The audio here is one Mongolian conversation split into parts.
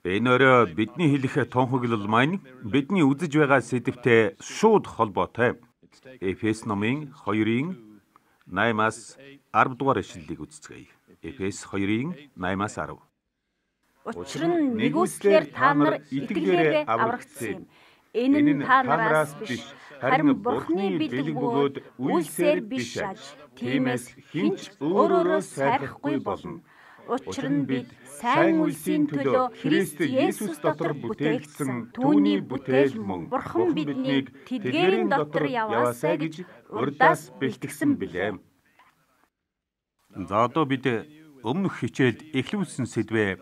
Энэ өрөө бидний хэлэх тунхаглал маань бидний үзэж байгаа сэдвтэй шууд холбоотой. Эфес номын 2-ын 8-аас 10 дугаар ишлэлийг үзцгээе. Эфес 2-ын 8-аас 10. Учир нь нэгүслээр та нар итгэлээрээ аврагдсан юм. Энэ нь та нараас биш, харин Бурхны бэлэг бөгөөд үйлсээр биш аж. Тиймээс хэн ч өөр өөрөөр сайрахгүй болно. Учир нь бид сайн үйлсийн төлөө Христ Есүс дотор бүтээгдсэн түүний бүтээл мөн. Бурхан биднийг тэдгээрийн дотор яваасай гэж урдаас бэлтгэсэн билээ. За одоо бид өмнөх хичээлд эхлүүлсэн сэдвээ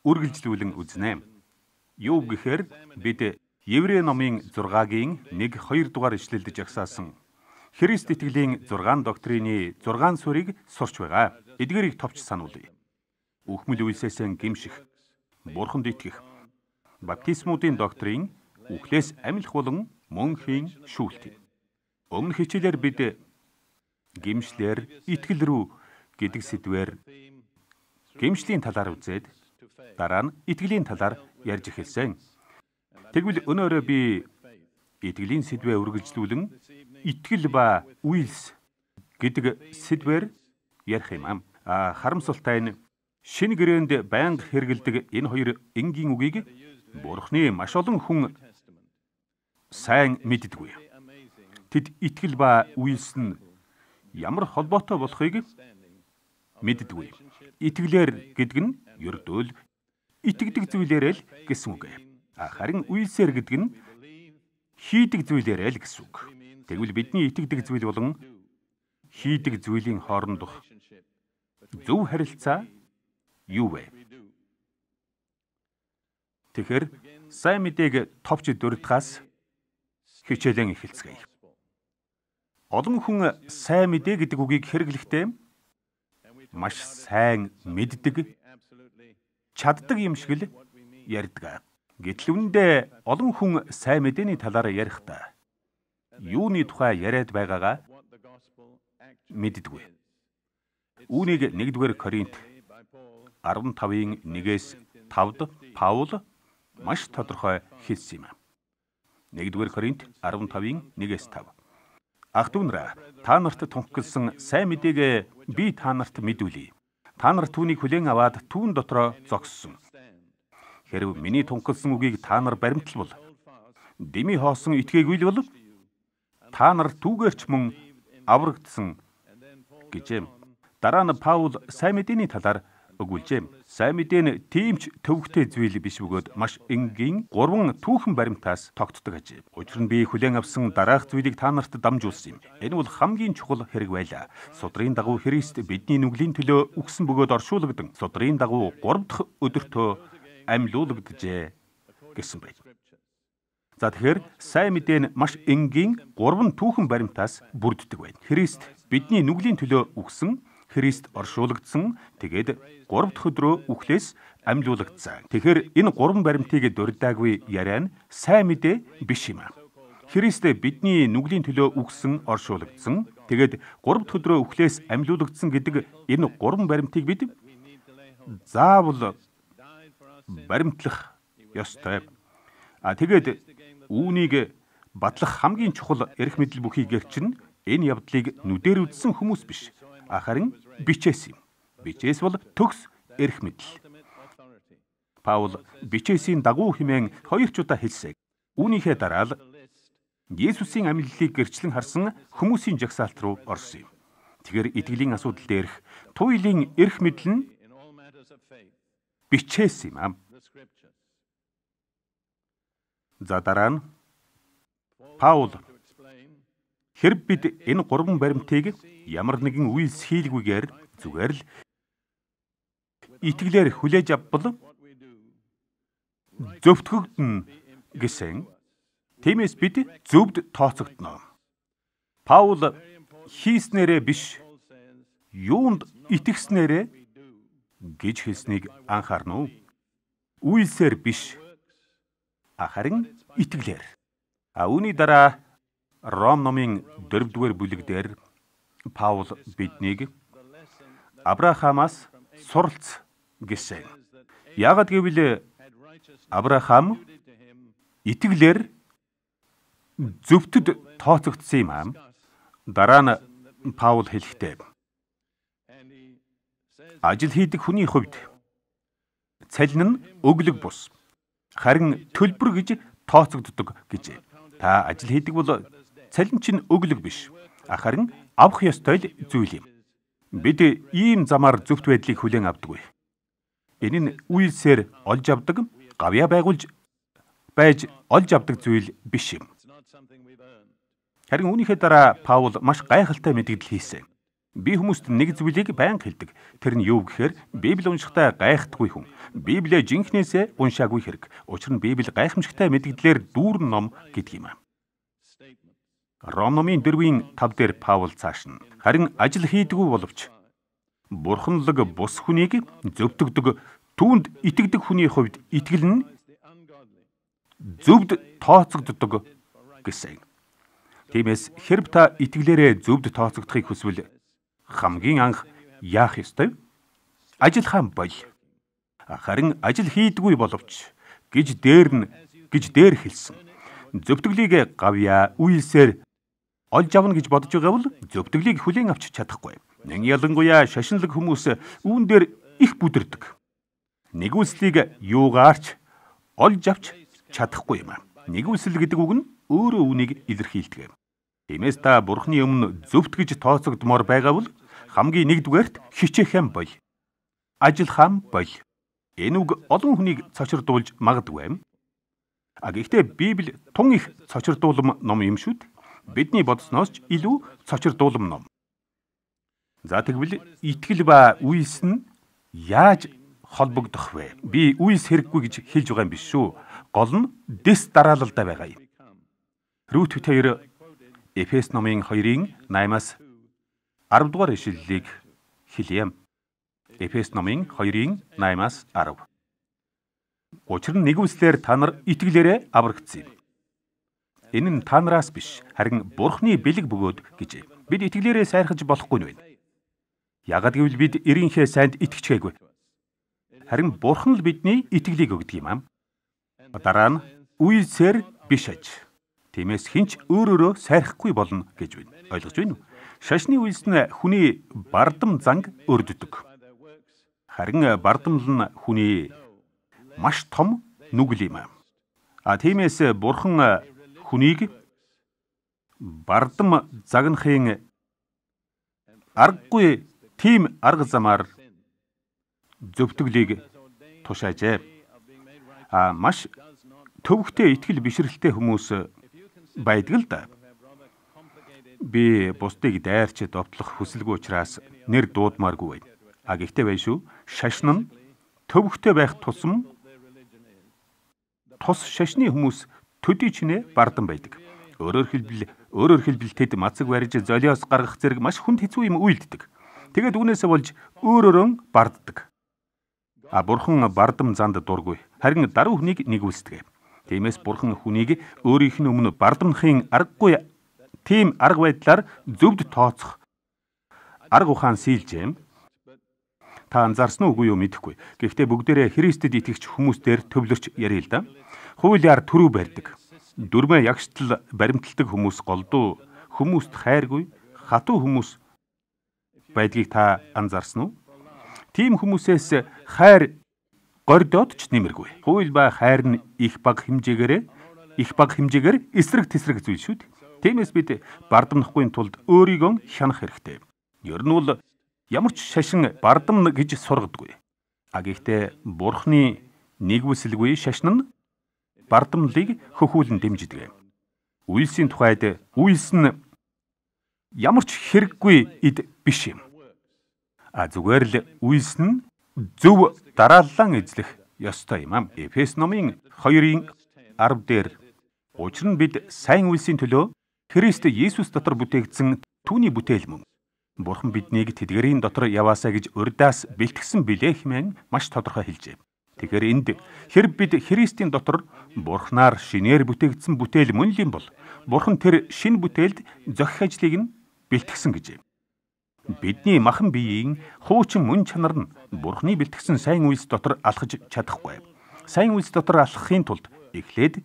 үргэлжлүүлэн үзнэ. Юу гэхээр бид Еврей номын 6-гийн 1-2 дугаар ишлэлд жагсаасан Христ итгэлийн 6 доктрины 6 суурийг сурч байгаа. Эдгээрийг товч сануулъя. Үхмэл үйлсээс гэмших, Бурханд итгэх, баптизмуудын доктрин, үхлээс амьлах болон мөнхийн шүүлт. Өмнөх хичээлээр бид гэмшлэр итгэл рүү гэдэг сэдвээр гэмшлийн талаар үзээд дараа нь итгэлийн талаар ярьж эхэлсэн. Тэгвэл өнөөрөө би итгэлийн сэдвээ үргэлжлүүлэн итгэл ба үйлс гэдэг сэдвээр ярих юм. Харамсалтай нь шинэ гэрээнд байнга хэрэглэдэг энэ хоёр энгийн үгийг Бурхны маш олон хүн сайн мэддэггүй. Тэд итгэл ба үйлс нь ямар холбоотой болохыг мэддэггүй. Итгэлээр гэдэг нь ердөө л итгэдэг зүйлээрээ л гэсэн үг. Харин үйлсээр гэдэг нь хийдэг зүйлээрээ л гэсэн үг. Тэгвэл бидний итгэдэг зүйл болон хийдэг зүйлийн хоорондох зөв харилцаа юу вэ? Тэгэхээр сайн мэдээг товч дурдахаас хичээлэн эхэлцгээе. Олон хүн сайн мэдээ гэдэг үгийг хэрэглэхдээ маш сайн мэддэг, чаддаг юм шиг л ярьдаг. Гэтэл үүндээ олон хүн сайн мэдээний талаар ярихдаа юуны тухай яриад байгаагаа мэддэггүй. Үүнийг 1-р Коринт 15-ын 1-ээс 5-д Паул маш тодорхой хэлсэн юм. 1-р Коринт 15-ын 1-ээс 5. Ах дүү нараа, та нарт тунхагласан сайн мэдээг би та нарт мэдүүлье. Та нар түүнийг хүлээн аваад түүн дотроо зогссон. Хэрв миний тунхагласан үгийг та нар баримтлавал, дэмий хоосон итгээгүй л бол та нар түүгээрч мөн аврагдсан гэжээ. Дараа нь Паул сайн мэдээний талаар өгүүлжээ. Сайн мэдээ нь тийм ч төвөгтэй зүйл биш бөгөөд маш энгийн 3 түүхэн баримтаас тогтдог ажээ. Учир нь би хүлээн авсан дараах зүйлийг та нарт дамжуулсан юм. Энэ бол хамгийн чухал хэрэг байлаа. Судрын дагуу Христ бидний нүглийн төлөө үхсэн бөгөөд оршуулгадсан. Судрын дагуу 3 дахь өдөртөө амьлуулагджээ гэсэн байна. За тэгэхээр сайн мэдээ нь маш энгийн 3 түүхэн баримтаас бүрддэг байна. Христ бидний нүглийн төлөө үхсэн, Христ оршуулгдсан, тэгээд 3 дахь өдрөө үхлээс амьлуулагдсан. Тэгэхээр энэ 3 баримтыг дурдаагүй яриа нь сайн мэдээ биш юм. Христ бидний нүглийн төлөө үхсэн, оршуулгдсан, тэгээд 3 дахь өдрөө үхлээс амьлуулагдсан гэдэг энэ 3 баримтыг бид заавал баримтлах ёстой. Тэгээд үүнийг батлах хамгийн чухал эрх мэдэл бүхий гэрч нь энэ явдлыг нүдээр үзсэн хүмүүс биш. Харин бичээс юм. Бичээс бол төгс эрх мэдэл. Паул бичээсийн дагуу хэмээн 2 ч удаа хэлсэн. Үүнийхээ дараа л Есүсийн амьллыг гэрчлэн харсан хүмүүсийн жагсаалт руу орсон юм. Тэгэхээр итгэлийн асуудал дээрх туйлын эрх мэдэл нь бичээс юм. За дараа нь Паул хэрв бид энэ 3 баримтыг ямар нэгэн үйлс хийлгүйгээр зүгээр л итгэлээр хүлээж авбал зөвтгөгдөнө гэсэн. Тиймээс бид зөвд тооцогдоно. Паул хийснээрээ биш, юунд итгэснээрээ гэж хэлснийг анхаарна уу? Үйлсээр биш, харин итгэлээр. Үүний дараа Ром номын 4-р бүлэг дээр Паул биднийг Авраамаас суралц гэсэн. Яагаад гэвэл Авраам итгэлээр зөвтөд тооцогдсон юм аа. Дараа нь Паул хэлэхдээ ажил хийдэг хүний хувьд цалин нь өглөг бус, харин төлбөр гэж тооцогддог гэжээ. Та ажил хийдэг бол цалин чинь өглөг биш, харин авах ёстой л зүйл юм. Бид ийм замаар зөвхт байдлыг хүлээн авдаггүй. Энэ нь үйлсээр олж авдаг, гавьяа байгуулж байж олж авдаг зүйл биш юм. Харин үүнийхээ дараа Паул маш гайхалтай мэдгдэл хийсэн. Би хүмүүст нэг зүйлийг байнга хэлдэг. Тэр нь юу гэхээр Библи уншихдаа гайхдаггүй хүн. Библийг жинхнээсээ уншаагүй хэрэг. Учир нь Библи гайхамшигтай мэдгдлээр дүүрэн ном гэдэг юм. Ром номын 4-ийн 5 дээр Паул цааш нь харин ажил хийдэггүй боловч бурханлаг бус хүнийг зөвтгөдөг, түүнд итгэдэг хүний хувьд итгэл нь зөвд тооцогддог гэсэн. Тиймээс хэрв та итгэлээрээ зөвд тооцогдохыг хүсвэл хамгийн анх яах ёстой вэ? Ажиллахаа боль. Харин ажил хийдгүй боловч гэж дээр хэлсэн. Зөвтгөлийг гавьяа үйлсээр олж авна гэж бодож байгаа бол зөвтгөлийг хүлээн авч чадахгүй. Нэн ялангуяа шашинлаг хүмүүс үүн дээр их бүдэрдэг. Нэгүслийг юугаарч олж авч чадахгүй юм. Нэгүсэл гэдэг үг нь өөрөө үүнийг илэрхийлдэг. Тиймээс та Бурхны өмнө зөвхт гэж тооцогдмоор байгаа бол хамгийн нэгдүгээрт хичээхэн боль. Ажиллахаа боль. Энэ үг олон хүнийг цочирдуулж магадгүй юм. А гэхдээ Библи тун их цочирдуулам ном юм шүү дээ. Бидний бодсноос ч илүү цочирдуулам ном. За тэгвэл итгэл ба үйлс нь яаж холбогдох вэ? Би үйлс хэрэггүй гэж хэлж байгаа юм биш шүү. Гол нь дэс дараалалдаа байгаа юм. Рут 2 Эфес номын 2-ын 8-аас 10 дугаар ишлэлийг хэлье. Эфес номын 2-ын 8-аас 10. Учир нь нэгүслээр та нар итгэлээрээ аврагдсан юм. Энэ нь та нараас биш, харин Бурхны бэлэг бөгөөд гэжээ. Бид итгэлээрээ сайрхаж болохгүй нь байна. Яагаад гэвэл бид эрийнхээ сайнд итгэжгээгүй. Харин Бурхан л бидний итгэлийг өгдөг юм аа. Дараа нь үйлсээр биш аж. Тиймээс хэн ч өөрөөрөө сайрхахгүй болно гэж байна. Ойлгож байна уу? Шашны үйлс нь хүний бардам занг өрддөг. Харин бардамл нь хүний маш том нүгэл юм. А тиймээс Бурхан хүнийг бардам загнахын аргагүй тийм арга замаар зөвтгөлийг тушаажээ. А маш төвөгтэй итгэл бишрэлтэй хүмүүс байдаг л да. Би бусдыг дайрч довтлох хүсэлгүй учраас нэр дуудмааргүй байна. А гэхдээ байна шүү. Шашин нь төвөгтэй байх тусам тус шашны хүмүүс төдий чинээ бардам байдаг. Өөрөөр хэлбэл тэд мацаг барьж золиос гаргах зэрэг маш хүнд хэцүү юм үйлддэг. Тэгээд үүнээсээ болж өөрөөрөө барддаг. А Бурхан бардам занд дургүй. Харин даруй хүнийг нэгүүлсдэг. Тиймээс Бурхан хүнийг өөрийнх нь өмнө бардамнахын аргагүй тийм арга байдлаар зөвд тооцох арга ухаан сийлжээ. Та анзаарсан уугүй юу мэдэхгүй. Гэхдээ бүгдээрээ Христэд итгэгч хүмүүс дээр төвлөрч ярил л да. Хуулиар түрүү барьдаг. Дүрмээ ягштал баримталдаг хүмүүс голдуу хүмүүст хайргүй, хатуу хүмүүс байдгийг та анзаарсан уу? Тийм хүмүүсээс хайр гордоод ч нэмэргүй. Хууль ба хайр нь их бага хэмжээгээр эсрэг тэсрэг зүйл шүү дээ. Тиймээс бид бардамнахгүй тулд өөрийгөө хянах хэрэгтэй. Ер нь бол ямар ч шашин бардамна гэж сургадаггүй. А гэхдээ Бурхны нэгүсэлгүй шашин нь бардамлыг хөхүүлэн дэмждэг. Үйлсийн тухайд үйлс нь ямар ч хэрэггүй эд биш юм. А зүгээр л үйлс нь зөв дараалан эзлэх ёстой юм аа. Эфес номын 2-ын 10 дээр учир нь бид сайн үйлсийн төлөө Христ Есүс дотор бүтээгдсэн түүний бүтээл мөн. Бурхан биднийг тэдгэрийн дотор яваасаа гэж урьдаас бэлтгэсэн билээ хэмээн маш тодорхой хэлжээ. Тэгэхээр энд хэрв бид Христийн дотор Бурханаар шинээр бүтээгдсэн бүтээл мөн л юм бол Бурхан тэр шинэ бүтээлд зохих ажлыг нь бэлтгэсэн гэжээ. Бидний махан биеийн хуучин мөн чанар нь Бурханы бэлтгэсэн сайн үйлс дотор алхаж чадахгүй. Сайн үйлс дотор алхахын тулд эхлээд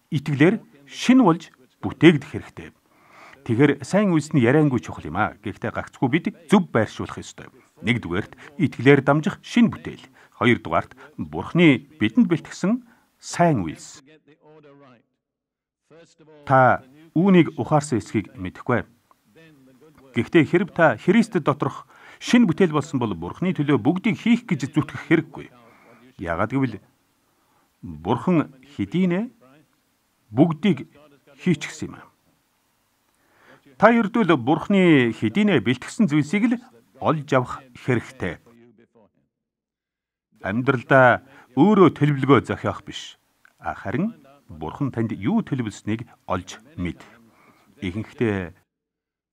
итгэлээр шинэ болж бүтээгдэх хэрэгтэй. Тэгэхээр сайн үйлс нь яриангүй чухал юм аа. Гэхдээ гагцгүй бид зөв байршуулах ёстой. Нэгдүгээрт итгэлээр дамжих шинэ бүтээл. Хоёрдугаарт Бурхны бидэнд бэлтгэсэн сайн үйлс. Та үүнийг ухаарсан эсхийг мэдэхгүй. Гэхдээ хэрв та Христ доторх шинэ бүтээл болсон бол Бурхны төлөө бүгдийг хийх гэж зүтгэх хэрэггүй. Яагаад гэвэл Бурхан хэдийнэ бүгдийг хийчихсэн юм. Та ердөөл Бурхны хэдийнэ бэлтгэсэн зүйлсийг л олж авах хэрэгтэй. Амьдралдаа өөрөө төлөвлөгөө зохиох биш. Харин Бурхан танд юу төлөвлөснийг олж мэд. Ихэнхдээ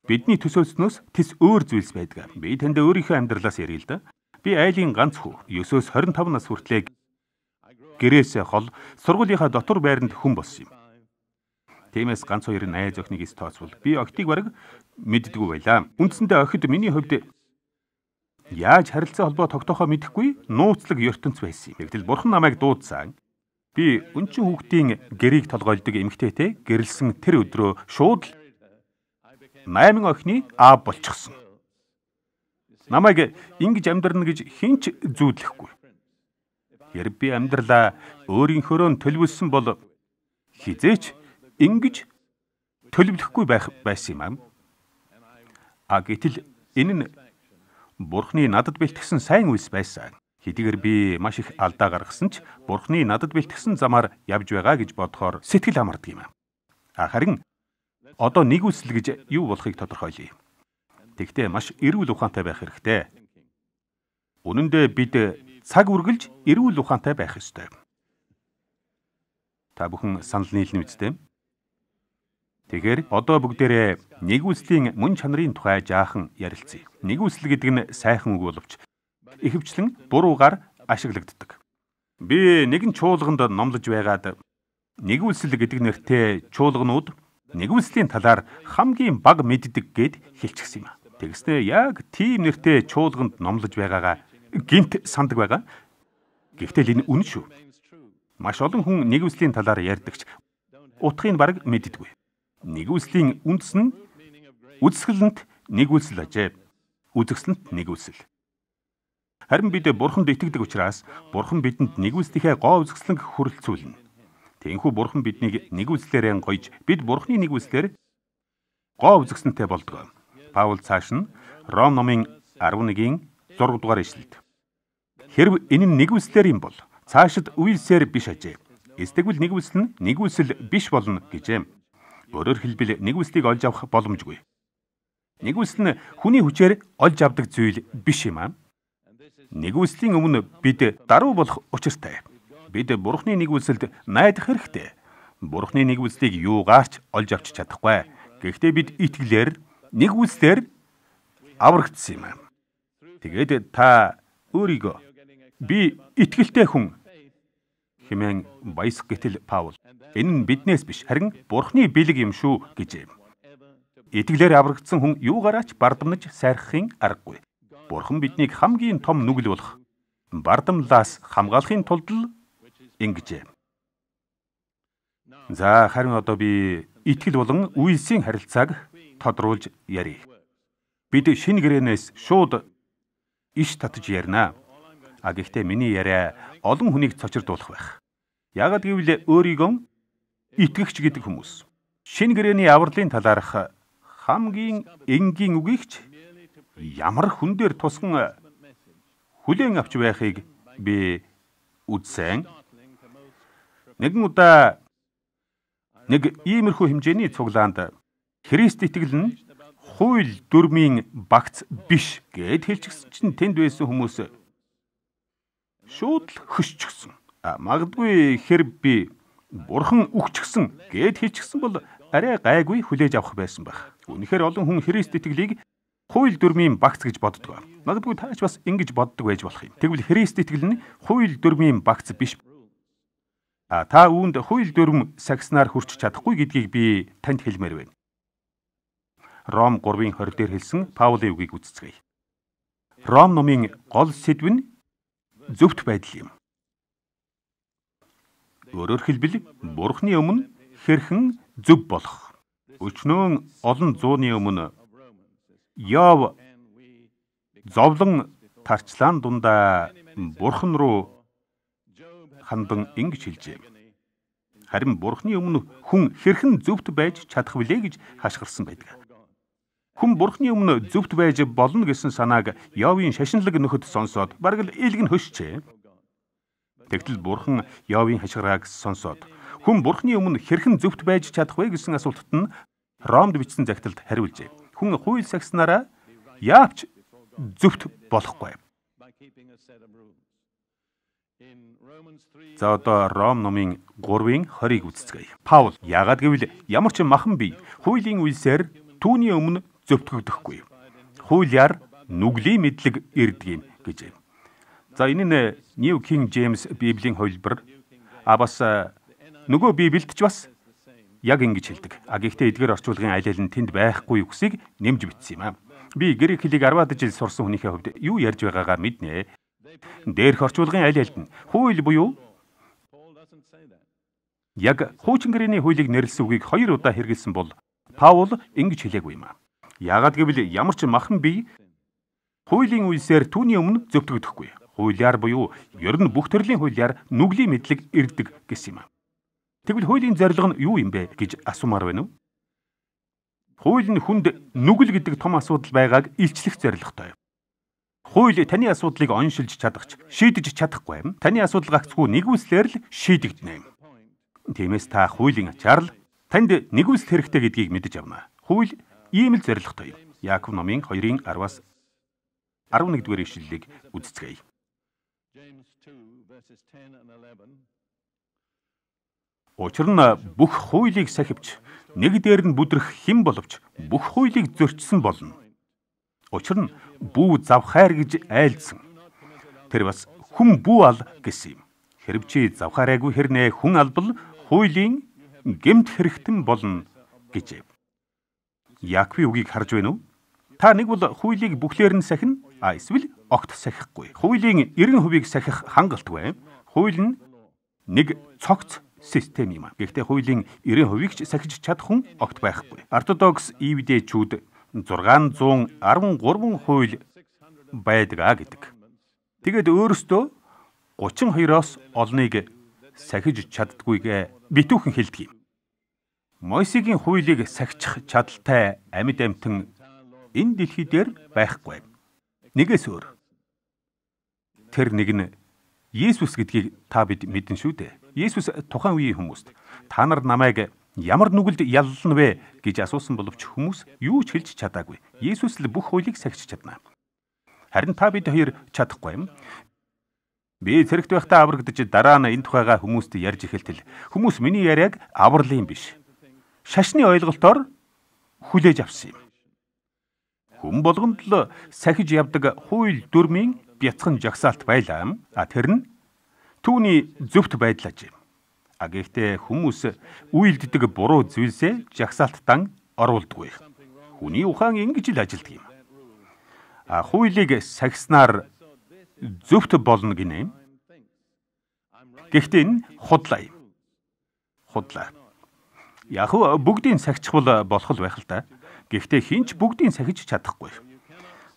бидний төсөөлснөөс тэс өөр зүйлс байдаг. Би танд өөрийнхөө амьдралаас ярил л да. Би айлын ганц хүү 9-өөс 25 нас хүртлээр гэрээсээ хол сургуулийнхаа дотор байранд хүн болсон юм. Тиймээс ганц хоёр найз охиныг эс тооцвол би охидыг бараг мэддэггүй байлаа. Үндсэндээ охид миний хувьд яаж харилцаа холбоо тогтоохоо мэдэхгүй нууцлаг ертөнц байсан юм. Тэгтэл Бурхан намайг дуудсан. Би өнчин хүүхдийн гэрийг толгойлдог эмэгтэйтэй гэрэлсэн тэр өдрөө шууд л 8 охины аав болчихсон. Намайг ингэж амьдрна гэж хэн ч зүүдлэхгүй. Хэрэг би амьдралаа өөрийнхөөрөө төлөвлөсөн бол хизээч ингэж төлөвлөхгүй байх байсан юм аа. Гэтэл энэ нь Бурхны надад бэлтгэсэн сайн үйлс байсан. Хэдийгээр би маш их алдаа гаргасан ч Бурхны надад бэлтгэсэн замаар явж байгаа гэж бодохоор сэтгэл амардаг юм. Харин одоо нэгүсэл гэж юу болохыг тодорхойлъё. Тэгтээ маш эрүүл ухаантай байх хэрэгтэй. Үнэн дээр бид цаг үргэлж эрүүл ухаантай байх ёстой. Та бүхэн санал нийлнэ үстэй. Тэгэхээр одоо бүгдээрээ нэгүслийн мөн чанарын тухай жаахан ярилцъя. Нэгүсэл гэдэг нь сайхан үг боловч ихэвчлэн буруугаар ашиглагддаг. Би нэгэн чуулганд номлож байгаад нэгүсэл гэдэг нэртэй чуулганууд нэгүслийн талаар хамгийн бага мэддэг гэд хэлчихсэн юм. Тэгснээ яг тийм нэртэй чуулганд номлож байгаагаа гинт сандаг байгаа. Гэхдээ л энэ үнэн шүү. Маш олон хүн нэгүслийн талаар ярьдагч утгыг бараг мэддэггүй. Нэгүслийн үндэс нь үзэсгэлэнт нэгүсэл ажээ. Үзэсгэлэнт нэгүсэл. Харин бид Бурханд итгэдэг учраас Бурхан бидэнд нэгүслийнхээ гоо үзэсгэлэнг хүрэлцүүлнэ. Тэнхүү Бурхан биднийг нэгүслээрээ гойж бид Бурханы нэгүслээр гоо үзэсгэлэнтэй болдог. Паул цааш нь Ром номын 11-ийн 6 дугаар ишлэлд. Хэрв энэ нь нэгүслээр юм бол цаашид үйлсээр биш ажээ. Эсвэл нэгүсэл нь нэгүсэл биш болно гэжээ. Өөрөөр хэлбэл нэгүслийг олж авах боломжгүй. Нэгүсэл нь хүний хүчээр олж авдаг зүйл биш юм аа. Нэгүслийн өмнө бид даруй болох учиртай. Бид Бурхны нэгүсэлд найдах хэрэгтэй. Бурхны нэгүслийг юугаарч олж авч чадахгүй. Гэхдээ бид итгэлээр нэгүслээр аврагдсан юм аа. Тэгээд та өөрийгөө би итгэлтэй хүн хэмээн баясах гэтэл Паул энэ нь биднээс биш харин Бурхны бэлэг юм шүү гэжээ. Итгэлээр аврагдсан хүн юугаараа ч бардамнаж сайрхахын аргагүй. Бурхан биднийг хамгийн том нүгэл болох бардамлаас хамгаалахын тулд л ингэжээ. За харин одоо би итгэл болон үйлсийн харилцааг тодруулж ярья. Бид шинэ гэрээнээс шууд иш татаж ярина. Гэхдээ миний яриа олон хүнийг цочирдуулах байх. Яагаад гэвэл өөрийгөө итгэгч гэдэг хүмүүс шинэ гэрээний авралын талаарх хамгийн энгийн үгийг ч ямар хүн дээр тусган хүлээн авч байхыг би үзсэн. Нэгэн удаа нэг иймэрхүү хэмжээний цуглаанд Христ итгэл нь хууль дүрмийн багц биш гэд хэлчихсэн чинь тэнд байсан хүмүүс шууд л хөшчихсөн. Магадгүй хэрв би Бурхан үхчихсэн гэд хэлчихсэн бол арай гайгүй хүлээж авах байсан байх. Үнэхээр олон хүн Христ итгэлийг хууль дүрмийн багц гэж боддог. Магадгүй та ч бас ингэж боддог байж болох юм. Тэгвэл Христ итгэл нь хууль дүрмийн багц биш. Та үүнд хууль дүрм сагснаар хүрч чадахгүй гэдгийг би танд хэлмээр байна. Ром 3:20 дээр хэлсэн Паулийн үгийг үздэцгээе. Ром номын гол сэдв нь зөвхт байдал юм. Өөрөөр хэлбэл Бурхны өмнө хэрхэн зөв болох. Өчнөөн олон зууны өмнө Йов зовлон тарчлаан дундаа Бурхан руу хандан ингэж хэлжээ. Харин Бурхны өмнө хүн хэрхэн зөвхт байж чадах вүлээ гэж хашгирсан байдаг. Хүн Бурхны өмнө зөвхт байж болно гэсэн санааг Йовын шашинлаг нөхөд сонсоод бараг л илг нь хөшчээ. Тэгтэл Бурхан Йовын хашгирааг сонсоод хүн Бурхны өмнө хэрхэн зөвхт байж чадах вэ гэсэн асуултад нь Ромд бичсэн захидалд хариулжээ. Хүн хууль сагснараа яавч зөвхт болохгүй. За одоо Ром номын 3-ын 20-ыг үзцгээе. Паул яагаад гэвэл ямар ч махан бие хуулийн үйлсээр түүний өмнө зөвтгөгдөхгүй. Хуулиар нүглийн мэдлэг ирдэг юм гэжээ. За энэ нь New King James Библийн хувилбар. А бас нөгөө Библиэд ч бас яг ингэж хэлдэг. А гэхдээ эдгээр орчуулгын аль аль нь тэнд байхгүй үгсийг нэмж бичсэн юм а. Би грек хэлийг 10-аад жил сурсан хүнийхээ хувьд юу ярьж байгаагаа мэднэ. Дээрх орчуулгын аль альд нь хууль буюу яг хуучин гэрээний хуулийг нэрлсэн үгийг 2 удаа хэрэглэсэн бол Паул ингэж хэлээгүй юм а. Яагаад гэвэл ямар ч махан бие хуулийн үйлсээр түүний өмнө зөвтгөгдөхгүй. Хуулиар буюу ер нь бүх төрлийн хуулиар нүглийн мэдлэг ирдэг гэсэн юм а. Тэгвэл хуулийн зорилго нь юу юм бэ гэж асуумаар байна уу? Хууль нь хүнд нүгэл гэдэг том асуудал байгааг илчлэх зорилготой. Хууль таны асуудлыг оншилж чадах ч шийдэж чадахгүй юм. Таны асуудал гагцхүү нэгүслээр л шийдэгдэнэ. Тиймээс та хуулийн ачаар л танд нэгүсэл хэрэгтэй гэдгийг мэдэж авна. Хууль ийм л зорилготой юм. Яаков номын 2-ын 10-аас 11 дугаар ишлэлийг үзцгээе. Учир нь бүх хуулийг сахивч нэг дээр нь бүдрэх хэн боловч бүх хуулийг зөрчсөн болно. Учир нь бүү завхаар гэж айлдсан. Тэр бас хүн бүү ал гэсэн юм. Хэрв чи завхаарайгүй хэрнээ хүн албал хуулийн гэмт хэрэгтэн болно гэжээ. Яаковын үгийг харж байна уу? Та нэг бол хуулийг бүхлээр нь сахина, а эсвэл огт сахихгүй. Хуулийн 90%-ийг сахих хангалтгүй. Хууль нь нэг цогц систем юм. Гэхдээ хуулийн 90%-ийг ч сахиж чадах хүн огт байхгүй. Ортодокс иудейчүүд 613 хууль байдаг а гэдэг. Тэгээд өөрөөсөө 32-оос олныг сахиж чаддгүйгээ битүүхэн хэлдэг юм. Мойсегийн хуулийг сахичих чадaltaй амьд амьтан энэ дэлхий дээр байхгүй. Нэгээс өөр. Тэр нэг нь Есүс гэдгийг та бид мэднэ шүү дээ. Есүс тухайн үеийн хүмүүст та нар намайг ямар нүгэлд яллана вэ гэж асуусан боловч хүмүүс юу ч хэлж чадаагүй. Есүс л бүх хуулийг сахиж чадна. Харин та бид хоёр чадахгүй юм. Би цэрэгт байхдаа аврагдаж дараа нь энэ тухайгаа хүмүүст ярьж эхэлтэл хүмүүс миний яриаг авралын биш. Шашны ойлголтоор хүлээж авсан юм. Хүн болгонд л сахиж явдаг хууль дүрмийн бяцхан жагсаалт байлаа. А тэр нь түүний зөвхт байдал аж. А гэхдээ хүмүүс үйлддэг буруу зүйлсээ жагсаалттан оруулдаггүй. Хүний ухаан ингэж л ажилдаг юм. А хуулийг сахиснаар зөвхт болно гинэ. Гэхдээ энэ худлаа юм. Худлаа. Яг хөө бүгдийг сахичихвал болох л байх л та. Гэхдээ хэн ч бүгдийг сахиж чадахгүй.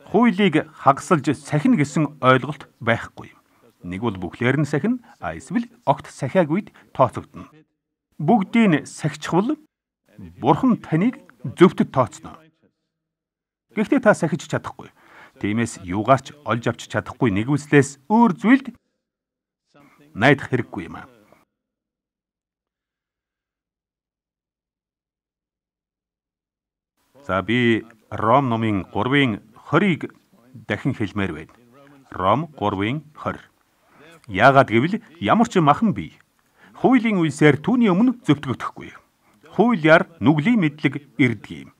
Хуулийг хагасалж сахина гэсэн ойлголт байхгүй. Нэг бол бүхлээр нь сахина, а эсвэл огт сахиагүйд тооцогдоно. Бүгдийг сахичихвал Бурхан таныг зөвхөд тооцно. Гэхдээ та сахиж чадахгүй. Тиймээс юугаарч олж авч чадахгүй нэгүслээс өөр зүйлд найдах хэрэггүй юм аа. За би Ром номын 3-ын 20-ыг дахин хэлмээр байна. Ром 3-ын 20. Яагаад гэвэл ямар ч махан бие хуулийн үйлсээр түүний өмнө зөвтгөгдөхгүй. Хуулиар нүглийн мэдлэг ирдэг юм.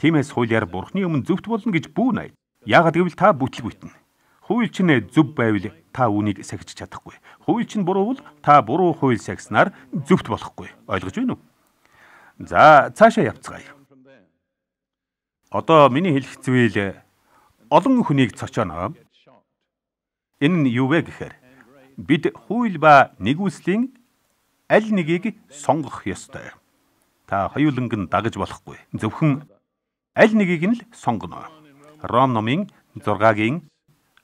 Тиймээс хуулиар Бурхны өмнө зөвхт болно гэж бүү най. Яагаад гэвэл та бүтлгүйтэн. Хууль чинь зөв байвал та үүнийг сахиж чадахгүй. Хууль чинь буруу бол та буруу хууль сахиснаар зөвхт болохгүй. Ойлгож байна уу? За цаашаа явцгаая. Одоо миний хэлэх зүйл олон хүнийг цочооно. Энэ нь юу вэ гэхээр бид хууль ба нэгүслийн аль нэгийг сонгох ёстой. Та хоёуланг нь дагаж болохгүй. Зөвхөн аль нэгийг нь л сонгоно. Ром номын 6-гийн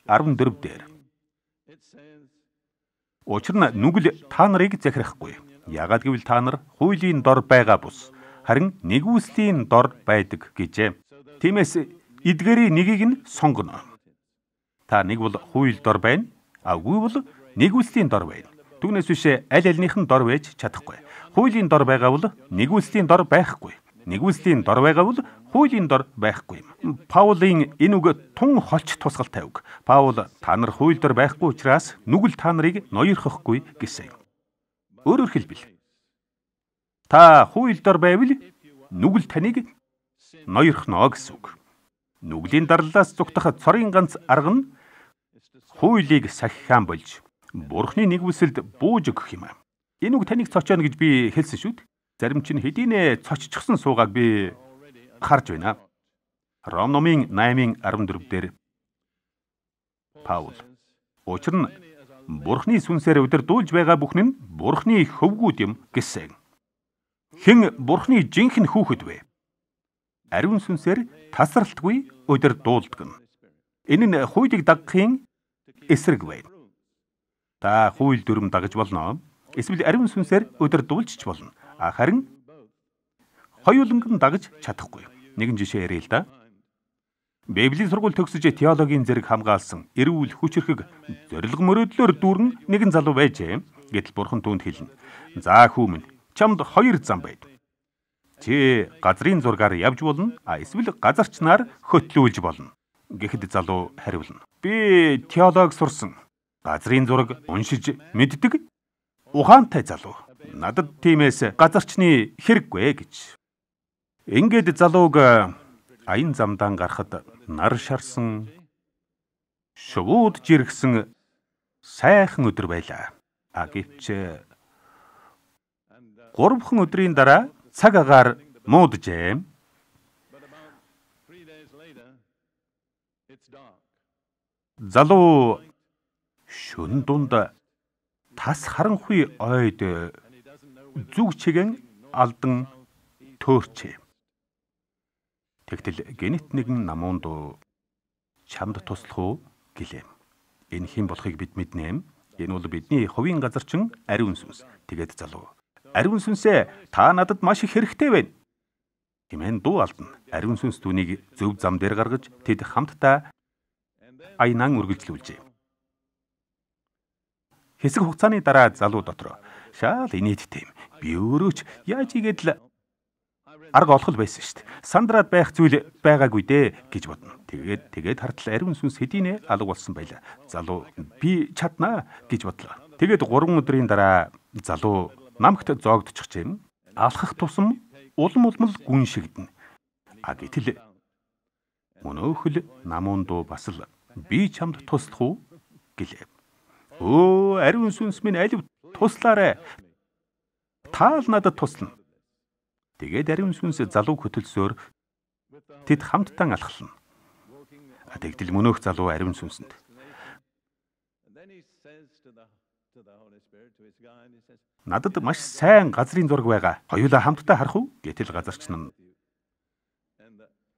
14 дээр. Учир нь нүгэл та нарыг захирахгүй. Яагаад гэвэл та нар хуулийн дор байгаа бус харин нэгүслийн дор байдаг гэжээ. Тиймээс эдгээрийн нэгийг нь сонгоно. Та нэг бол хууль дор байна, үгүй бол нэгүслийн дор байна. Түүнээс биш аль альнийх нь дор байж чадахгүй. Хуулийн дор байгаа бол нэгүслийн дор байхгүй. Нэгүслийн дор байгаа бол хуулийн дор байхгүй юм. Паулийн энэ үг тун холч тусгалтай үг. Паул та нар хууль дор байхгүй учраас нүгэл та нарыг ноёрхохгүй гэсэн. Өөрөөр хэлбэл та хууль дор байвал нүгэл таныг ноёрхоно гэсэн үг. Нүглийн дарлаас зугтах цорын ганц арга нь хуулийг сахихан болж Бурхны нэгүсэлд бууж өгөх юм. Энэ үг таныг цочооно гэж би хэлсэн шүү дээ. Зарим чинь хэдийнэ цоччихсон суугааг би харж байна. Ром номын 8-ын 14 дээр Паул учир нь Бурхны сүнсээр удирдуулж байгаа бүхэн нь Бурхны хөвгүүд юм гэсэн. Хэн Бурхны жинхэнэ хүүхэд вэ? Ариун сүнсээр тасралтгүй удирдуулдаг нь. Энэ нь хуулийг дагахын эсрэг байна. Та хууль дүрэм дагаж болно. Эсвэл ариун сүнсээр удирдуулж ч болно. Харин хоёуланг нь дагаж чадахгүй. Нэгэн жишээ яръя л да. Библийн сургууль төгсөж теологийн зэрэг хамгаалсан эрүүл хүчирхэг зорилго мөрөөдлөөр дүүрэн нэгэн залуу байжээ. Гэтэл Бурхан түүнд хэлнэ. За хүү минь, чамд хоёр зам байд. Чи газрын зургаар явж болно, эсвэл газарчнаар хөтлүүлж болно. Гэхэд залуу хариулна. Би теолог сурсан. Газрын зураг уншиж мэддэг ухаантай залуу. Надад тиймээс газарчны хэрэггүй гэж. Ингээд залууг аян замдаан гарахад нар шарсан, шувууд жиргсэн сайхан өдөр байлаа. Гэвч 3 өдрийн дараа цаг агаар мууджээ. Залуу шөнө дунд тас харанхуй ойд зүг чигэн алдан төөрчээ. Тэгтэл гэнэт нэгэн намуун дуу чамд туслах уу гэлээ. Энэ хэн болохыг бид мэднэ. Энэ бол бидний хувийн газарчин ариун сүнс. Тэгээд залуу ариун сүнсээ та надад маш их хэрэгтэй байна хэмээн дуу алдна. Ариун сүнс түүнийг зөв зам дээр гаргаж тэд хамтдаа аянан үргэлжлүүлжээ. Хэсэг хугацааны дараа залуу дотор шаал инээдтэй юм. Би өөрөө ч яаж игээд л арга олох л байсан шүү дээ. Сандраад байх зүйл байгаагүй дээ гэж бодно. Тэгээд хартал ариун сүнс хэдийнэ алга болсон байлаа. Залуу би чаднаа гэж бодлоо. Тэгээд 3 өдрийн дараа залуу намагт зоогдчих юм. Алхах тусам улам улам л гүн шигдэнэ. Гэтэл мөнөөхөл намуун дуу бас л би чамд туслах уу гэлээ. Өө ариун сүнс минь алив туслаарай. Та л надад туслана. Тэгээд ариун сүнс залуу хөтөлсөөр тэд хамтдаа алхална. Тэгтэл мөнөөх залуу ариун сүнсэнд надад маш сайн газрын зураг байгаа. Хоёулаа хамтдаа харах уу? Гэтэл газарч нь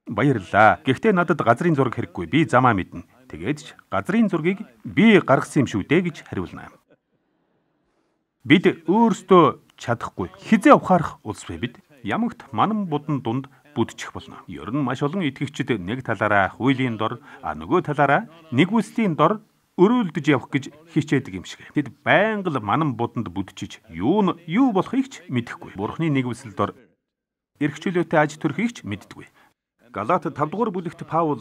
баярлалаа. Гэхдээ надад газрын зураг хэрэггүй. Би замаа мэднэ. Тэгээд ч газрын зургийг би гаргасан юм шүү дээ гэж хариулна. Бид өөрсдөө чадахгүй. Хизээ ухаарах улс вэ бид? Ямагт манан будан дунд бүдчих болно. Ер нь маш олон итгэгчид нэг талаараа хуулийн дор, нөгөө талаараа нэгүслийн дор өрөөлдөж явах гэж хичээдэг юм шиг. Тэд байнга л манан буданд бүдчиж юу нь юу болохыг ч мэдэхгүй. Бурхны нэгүсэл дор эрх чөлөөтэй аж төрхийг ч мэддэггүй. Галаат 5 дугаар бүлэгт Паул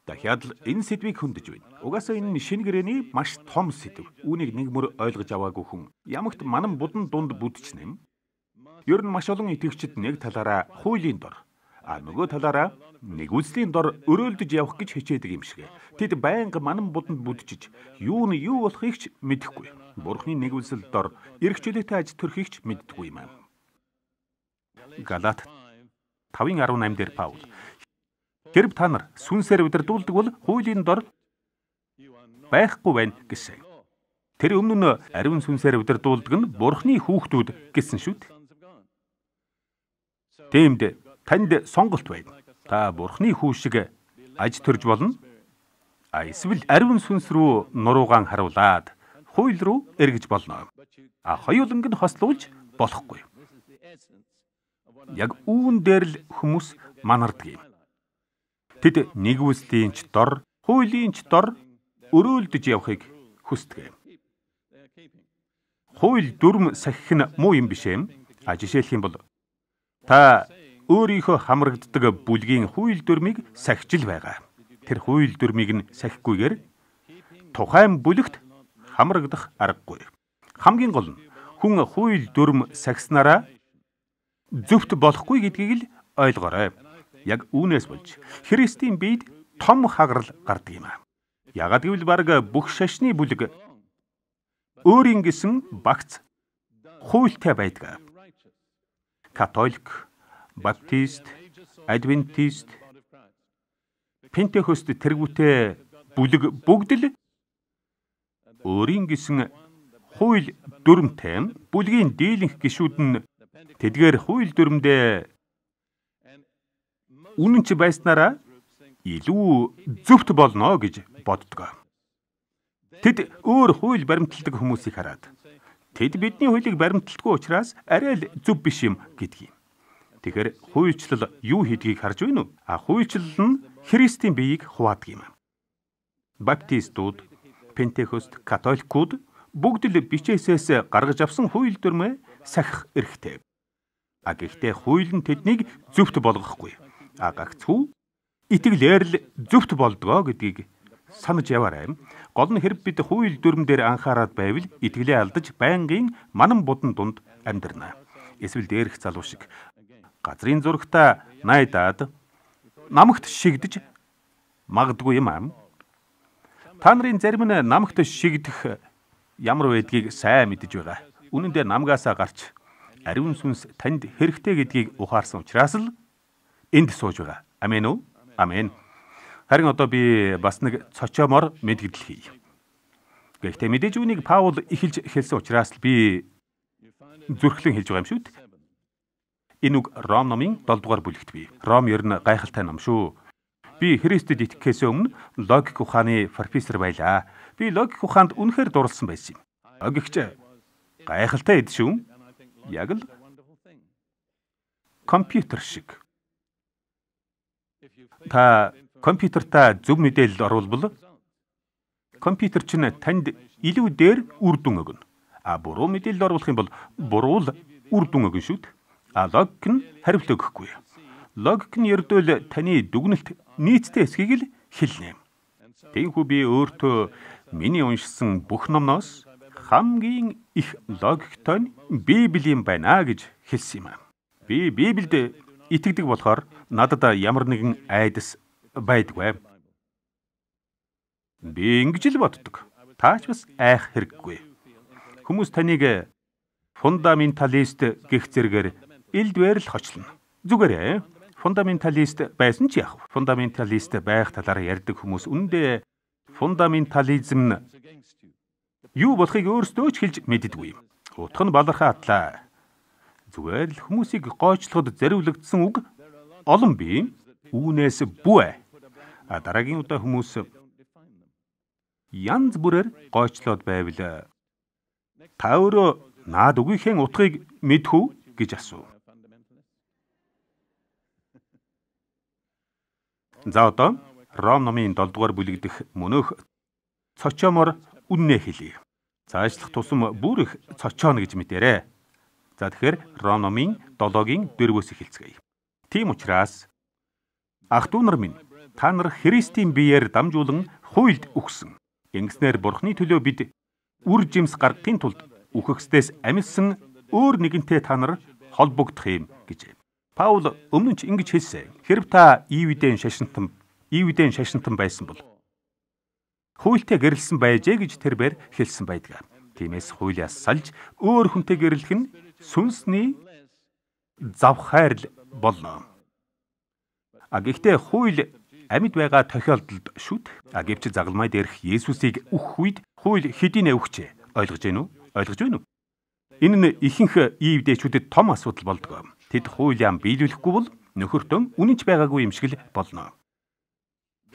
дахиад л энэ сэдвийг хөндөж байна. Угаасаа энэ нь шинэ гэрээний маш том сэдв. Үүнийг нэг мөр ойлгож аваагүй хүн ямагт манан будан дунд бүдчихнэ юм. Ер нь маш олон итгэгчид нэг талаараа хуулийн дор, нөгөө талаараа нэгүслийн дор өрөөлдөж явах гэж хичээдэг юм шиг. Тэд байнга манан буданд бүдчиж юу нь юу болохыг ч мэдэхгүй. Бурхны нэгүсэл дор эрх чөлөөтэй аж төрхийг ч мэддэггүй юм. Галаат 5:18 дээр Паул хэрв та нар сүнсээр удирдуулдаг бол хуулийн дор байхгүй байна гэсэн. Тэр өмнө нь ариун сүнсээр удирдуулдаг нь Бурхны хүүхдүүд гэсэн шүү дээ. Тиймд танд сонголт байна. Та Бурхны хүү шиг аж төрж болно. А эсвэл ариун сүнс рүү нуруугаан харуулад хууль руу эргэж болно. А хоёуланг нь хослуулж болохгүй. Яг үүн дээр л хүмүүс манардаг юм. Тэд нэгүслийн ч дор, хуулийн ч дор өрөөлдөж явахыг хүсдэг. Хууль дүрм сахих нь муу юм биш ээ. А жишээлх юм бол та өөрийнхөө хамрагддаг бүлгийн хууль дүрмийг сахиж л байгаа. Тэр хууль дүрмийг нь сахихгүйгээр тухайн бүлэгт хамрагдах аргагүй. Хамгийн гол нь хүн хууль дүрм сахиснараа зөвхт болохгүй гэдгийг л ойлгоорой. Яг үүнээс болж Христийн биед том хагарал гардаг юм аа. Яагаад гэвэл бараг бүх шашны бүлэг өөрийн гэсэн багц хуультай байдаг. Католик, Баптист, Адвентист, Пентекост тэргүүтэй бүлэг бүгд л өөрийн гэсэн хууль дүрмтэй. Бүлгийн дийлэнх гишүүд нь тэдгээр хууль дүрмдээ үнэнч байснараа илүү зөвхт болно гэж боддог. Тэд өөр хууль баримталдаг хүмүүсийг хараад тэд бидний хуулийг баримталдаггүй учраас арай л зөв биш юм гэдгийг. Тэгэхээр хуульчлал юу хийдгийг харж байна уу? А хуульчлал нь Христийн биеийг хуваадаг юм. Баптистууд, Пентекост, Католикууд бүгд л бичээсээс гаргаж авсан хууль дүрмээ сахих эрхтэй. А гэхдээ хууль нь тэднийг зөвхт болгохгүй. А гагцхүү итгэлээр л зөвхт болдгоо гэдгийг санаж яваарай. Гол нь хэрэг бид хууль дүрм дээр анхаарад байвал итгэлээ алдаж байнгын манан будан дунд амьдрна. Эсвэл дээрх залуу шиг газрын зурагта найдаад намагт шигдэж магадгүй юм аа. Та нарын зарим нь намагт шигдэх ямар байдгийг сайн мэдэж байгаа. Үнэн дээр намгаасаа гарч ариун сүнс танд хэрэгтэй гэдгийг ухаарсан учраас л энд сууж байгаа. Амен үү? Амен. Харин одоо би бас нэг цочоомор мэдгдэл хийе. Гэхдээ мэдээж үүнийг Паул эхэлж хэлсэн учраас л би зүрхлэн хэлж байгаа юм шүү дээ. Энэ үг Ром номын 7 дугаар бүлэгт бий. Ром ер нь гайхалтай ном шүү. Би Христэд итгэхээс өмнө логик ухааны профессор байлаа. Би логик ухаанд үнэхээр дурлсан байсан юм. Логикч гайхалтай эд шүү. Яг л компьютер шиг. Та компьютертаа зөв мэдээлэл оруулбал компьютер чинь танд илүү дээр үр дүн өгнө. А буруу мэдээлэл оруулах юм бол буруу л үр дүн өгнө шүү дээ. А логик нь хариулт өгөхгүй. Логик нь ердөөл таны дүгнэлт нийцтэй эсхийг л хэлнэ. Тиймээс би өөртөө миний уншсан бүх номноос хамгийн их логиктой нь Библи юм байна гэж хэлсэн юм. Би Библиэд итгэдэг болохоор надад ямар нэгэн айдас байдаггүй. Би ингэж л боддог. Таач бас айх хэрэггүй. Хүмүүс таныг фундаменталист гэх зэргээр элдвээр л хочлоно. Зүгээрээ фундаменталист байсан ч яах вэ? Фундаменталист байх талаар ярьдаг хүмүүс үнэндээ фундаментализм нь юу болохыг өөрсдөө ч хэлж мэддэггүй юм. Утга нь балархаа атлаа. Зүгээр л хүмүүсийг гойчлоход зориулагдсан үг олон бий. Үүнээс бүэ. А дараагийн удаа хүмүүс янз бүрээр гойчлоод байвал та өөрөө наад үгийнхээ утгыг мэдэх үү гэж асуув. За одоо Ром номын 7 дугаар бүлэг дэх мөнөөх цочоомор үннээ хэлье. Цаашлах тусам бүр их цочооно гэж мэдээрэй. За тэгэхээр Ром номын 7-гийн 4-өөс эхэлцгээе. Тийм учраас ах дүү нар минь, та нар Христийн биеэр дамжуулан хуйлд үхсэн. Ингэснээр Бурхны төлөө бид үр жимс гаргахын тулд үхэгсдээс амилсан өөр нэгэнтэй та нар холбогдох юм гэжээ. Паул өмнө нь ч ингэж хэлсэн. Хэрв та Ивэдэн шашинтан байсан бол хуйлтай гэрлэсэн байжээ гэж тэрбээр хэлсэн байдаг. Тиймээс хуулиас салж өөр хүнтэй гэрлэх нь сүнсний завхайрал болно. А гэхдээ хууль амьд байгаа тохиолдолд шүт. А гэвч загалмай дээрх Есүсийг үхэх үед хууль хэдийнэ үхжээ. Ойлгож байна уу? Ойлгож байна уу? Энэ нь ихэнх ивдэчүүдэд том асуудал болдог. Тэд хуулиа биелүүлэхгүй бол нөхөртөө үнэнч байгаагүй юм шиг л болно.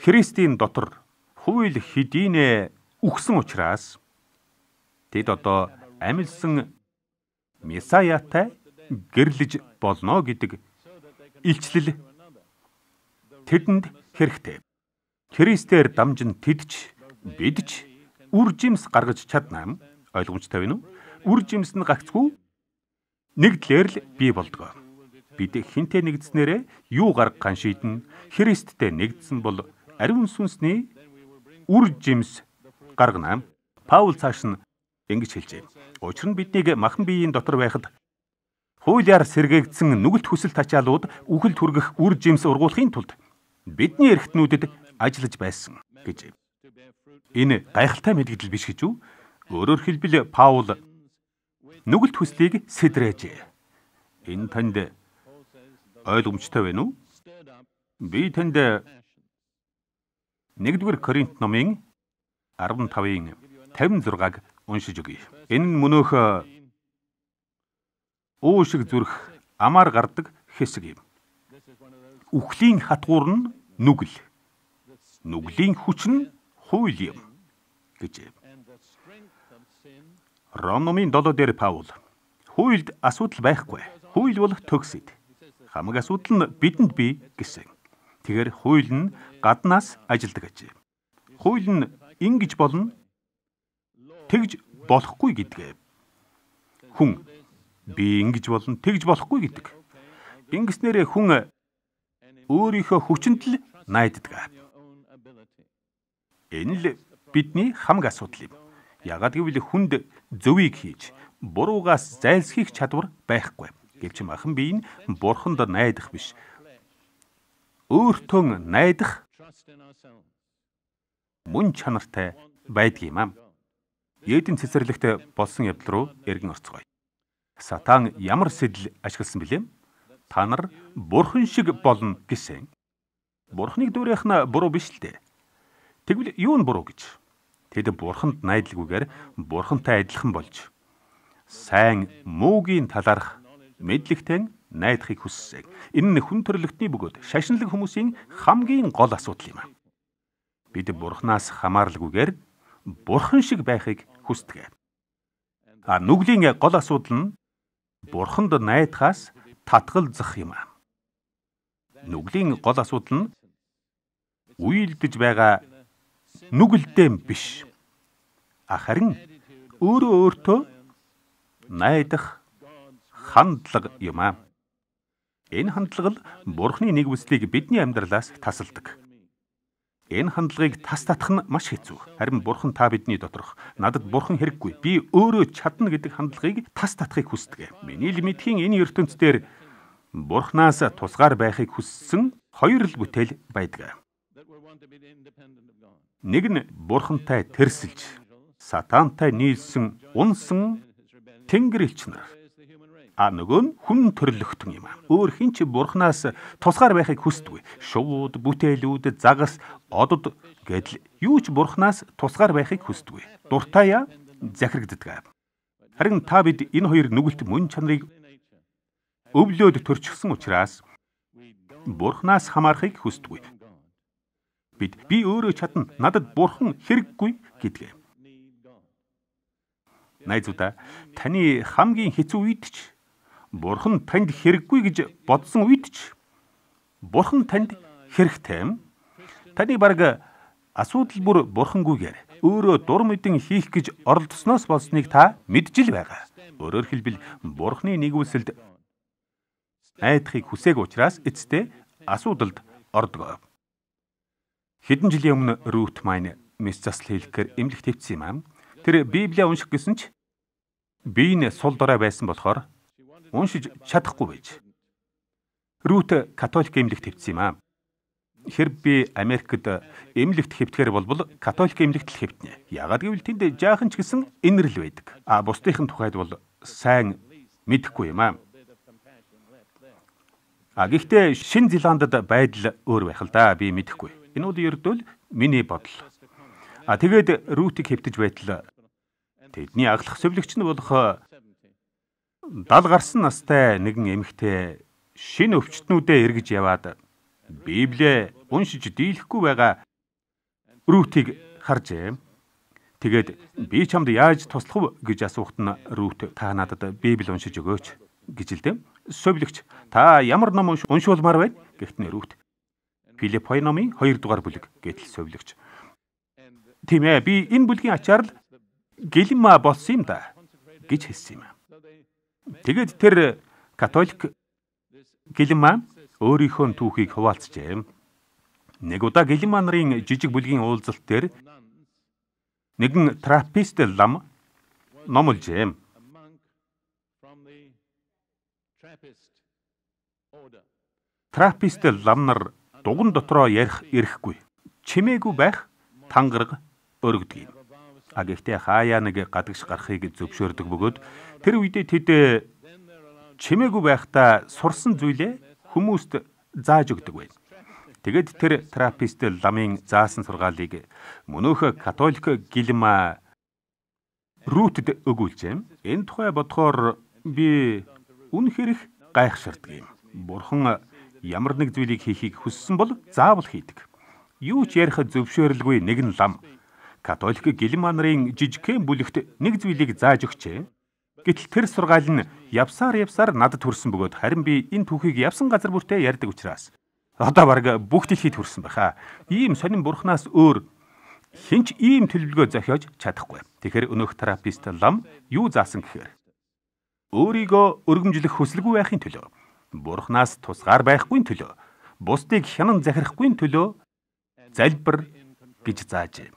Христийн дотор хууль хэдийнэ үхсэн учраас тэд одоо амилсан Месаятай гэрлэж болно гэдэг илчлэл тэдэнд хэрэгтэй. Христээр дамжин тэд ч бид ч үр жимс гаргаж чадна. Ойлгомжтой байна уу? Үр жимс нь гагцгүй нэгдлээр л бий болдгоо. Бид хинтээ нэгдснээрээ юу гаргахаа шийднэ. Христтэй нэгдсэн бол ариун сүнсний үр жимс гаргана. Паул цааш нь ингэж хэлжээ. Учир нь биднийг махан биеийн дотор байхад хуулиар сэргээгдсэн нүгэлт хүсэл тачаалууд үхэлд хүргэх үр жимс ургуулахын тулд бидний эрхтнүүдэд ажиллаж байсан гэж. Энэ гайхалтай мэдгдэл биш гэж үү? Өөрөөр хэлбэл Паул нүгэлт хүслийг сэдрээжээ. Энэ танд ойлгомжтой байна уу? Би танд 1-р Коринт номын 15-ын 56-аг уншиж өгье. Энэ нь мөнөөх уу шиг зүрх амаар гардаг хэсэг юм. Үхлийн хатгуур нь нүгэл. Нүглийн хүч нь хууль юм гэж. Ром номын 7 дээр Паул хуульд асуудал байхгүй. Хууль бол төгс эд. Хамаг асуудал нь бидэнд бий гэсэн. Тэгэхээр хууль нь гаднаас ажилдаг ажээ. Хууль нь ингэж болно, тэгж болохгүй гэдгээ. Хүн би ингэж болно, тэгж болохгүй гэдэг. Ингэснээрээ хүн өөрийнхөө хүчинд л найддаг. Энэ л бидний хамаг асуудал юм. Яагаад гэвэл хүнд зөвийг хийж, буруугаас зайлсхийх чадвар байхгүй. Гэвч махан бие нь бурханд найдах биш, өөртөө найдах мөн чанартай байдаг юм аа. Эден цэцэрлэгт болсон явдал руу эргэн орцгоё. Сатан ямар сэдэл ашигласан билээ? Та нар бурхан шиг болно гэсэн. Бурханыг дүүрэх нь буруу биш л дээ. Тэгвэл юу нь буруу гэж? Тэд бурханд найдалгүйгээр бурхантай адилхан болж сайн муугийн талаарх мэдлэгтэй найдахыг хүссэн. Энэ нь хүн төрлөختний бөгөөд шашинлаг хүмүүсийн хамгийн гол асуудал юм. Бид бурханаас хамааралгүйгээр бурхан шиг байхыг хүсдэг. А нүглийн гол асуудал нь бурханд найдахаас татгалзах юм. Нүглийн гол асуудал нь уйлдэж байгаа нүгэлдээ биш. Харин өөрөө өөртөө найдах хандлага юм аа. Энэ хандлага л Бурхны нэгүслийг бидний амьдралаас тасалдаг. Энэ хандлагыг тас татах нь маш хэцүү. Харин Бурхан та бидний доторх надад Бурхан хэрэггүй, би өөрөө чадна гэдэг хандлагыг тас татахыг хүсдэг. Миний л мэдхийн энэ ертөнц дээр Бурханаас тусгаар байхыг хүссэн хоёр л бүтээл байдаг. Нэг нь Бурхантай тэрсэлж, сатантай нийлсэн унсан тэнгэр элч нар. А нөгөө нь хүн төрлөختөн юм. Өөр хэн ч Бурханаас тусгаар байхыг хүсдэггүй. Шувууд, бүтээлүүд, загас, одод гэдэл юу ч Бурханаас тусгаар байхыг хүсдэггүй. Дуртайя захирагддаг. Харин та бид энэ хоёр нүгэлт мөн чанарыг өвлөөд төрчихсөн учраас Бурханаас хамаарахыг хүсдэггүй. Бид би өөрөө чадна, надад Бурхан хэрэггүй гэдгээ. Найзуудаа, таны хамгийн хэцүү үед ч Бурхан танд хэрэггүй гэж бодсон үед ч Бурхан танд хэрэгтэй юм. Таны бараг асуудал бүр Бурхангүйгээр өөрөө дур мэдэн хийх гэж оролдсноос болсныг та мэдж л байгаа. Өөрөөр хэлбэл Бурханы нэгүсэлд найдахыг хүсээгүй учраас эцэстээ асуудалд ордог. Хэдэн жилийн өмнө Рут маань мэс засал хийлгэхээр эмнэлэгт хэвтсэн юм аа. Тэр Библийг унших гэсэн ч бие нь сул дорой байсан болохоор уншиж чадахгүй байж. Рут католик эмнэлэгт хэвтсэн юм аа. Хэрв би Америкт эмнэлэгт хэвтгэхээр болбол католик эмнэлэгт л хэвтнэ. Яагаад гэвэл тэнд жаахан ч гэсэн инэрл байдаг. А бусдын тухайд бол сайн мэдэхгүй юм аа. А гэхдээ Шинэ Зеландд байдал өөр байх л да, би мэдэхгүй. Энэ бол ердөө л миний бодол. А тэгээд Рутийг хэвтэж байтал Тэдний аглах совилогч нь болох 70 гарсан настай нэгэн эмэгтэй шинэ өвчтнүүдээ эргэж яваад Библиэ уншиж дийлэхгүй байгаа Рутийг харжээ. Тэгээд би чамд яаж туслах вэ гэж асуухад нь Рут та надад Библи уншиж өгөөч гэж хэлдэг. Совилогч та ямар ном уншуулмаар байна гэхт нь Рут Филиппой номын 2 дугаар бүлэг гэтэл совилогч тийм ээ, би энэ бүлгийн ачаар л гэлэнмаа болсон юм да гэж хэлсэн юм. Тэгээд тэр католик гэлэнмаа өөрийнхөө түүхийг хуваалцжээ. Нэг удаа гэлэнмаа нарын жижиг бүлгийн уулзалт дээр нэгэн траппист лам номложээ. Траппист лам нар дуган дотроо ярих эрхгүй, чимээгүй байх тангараг өргөдөг юм. А гэхдээ хаяа нэг гадагш гарахыг зөвшөөрдөг бөгөөд тэр үедээ тэд чимээгүй байхдаа сурсан зүйлээ хүмүүст зааж өгдөг байв. Тэгээд тэр траппист ламын заасан сургаалыг мөнөөх католик гэлэнмаа Рутэд өгүүлжээ. Энэ тухай бодохоор би үнэхээр их гайхширдаг юм. Бурхан ямар нэг зүйлийг хийхийг хүссэн бол заавал хийдэг. Юу ч ярих зөвшөөрлгүй нэгэн лам католик гэлэнмаа нарын жижигхэн бүлэгт нэг зүйлийг зааж өгчээ. Гэтэл тэр сургаал нь явсаар надад хүрсэн бөгөөд харин би энэ түүхийг явсан газар бүртээ ярьдаг учраас одоо бараг бүх дэлхийд хүрсэн байхаа. Ийм сонин бурхнаас өөр хэн ч ийм төлөвлөгөө зохиож чадахгүй. Тэгэхээр өнөөх терапевт лам юу заасан гэхээр өөрийгөө өргөмжлөх хүсэлгүй байхын төлөө, бурхнаас тусгаар байхгүй төлөө, бусдыг хянан захирахгүй төлөө залбир гэж заажээ.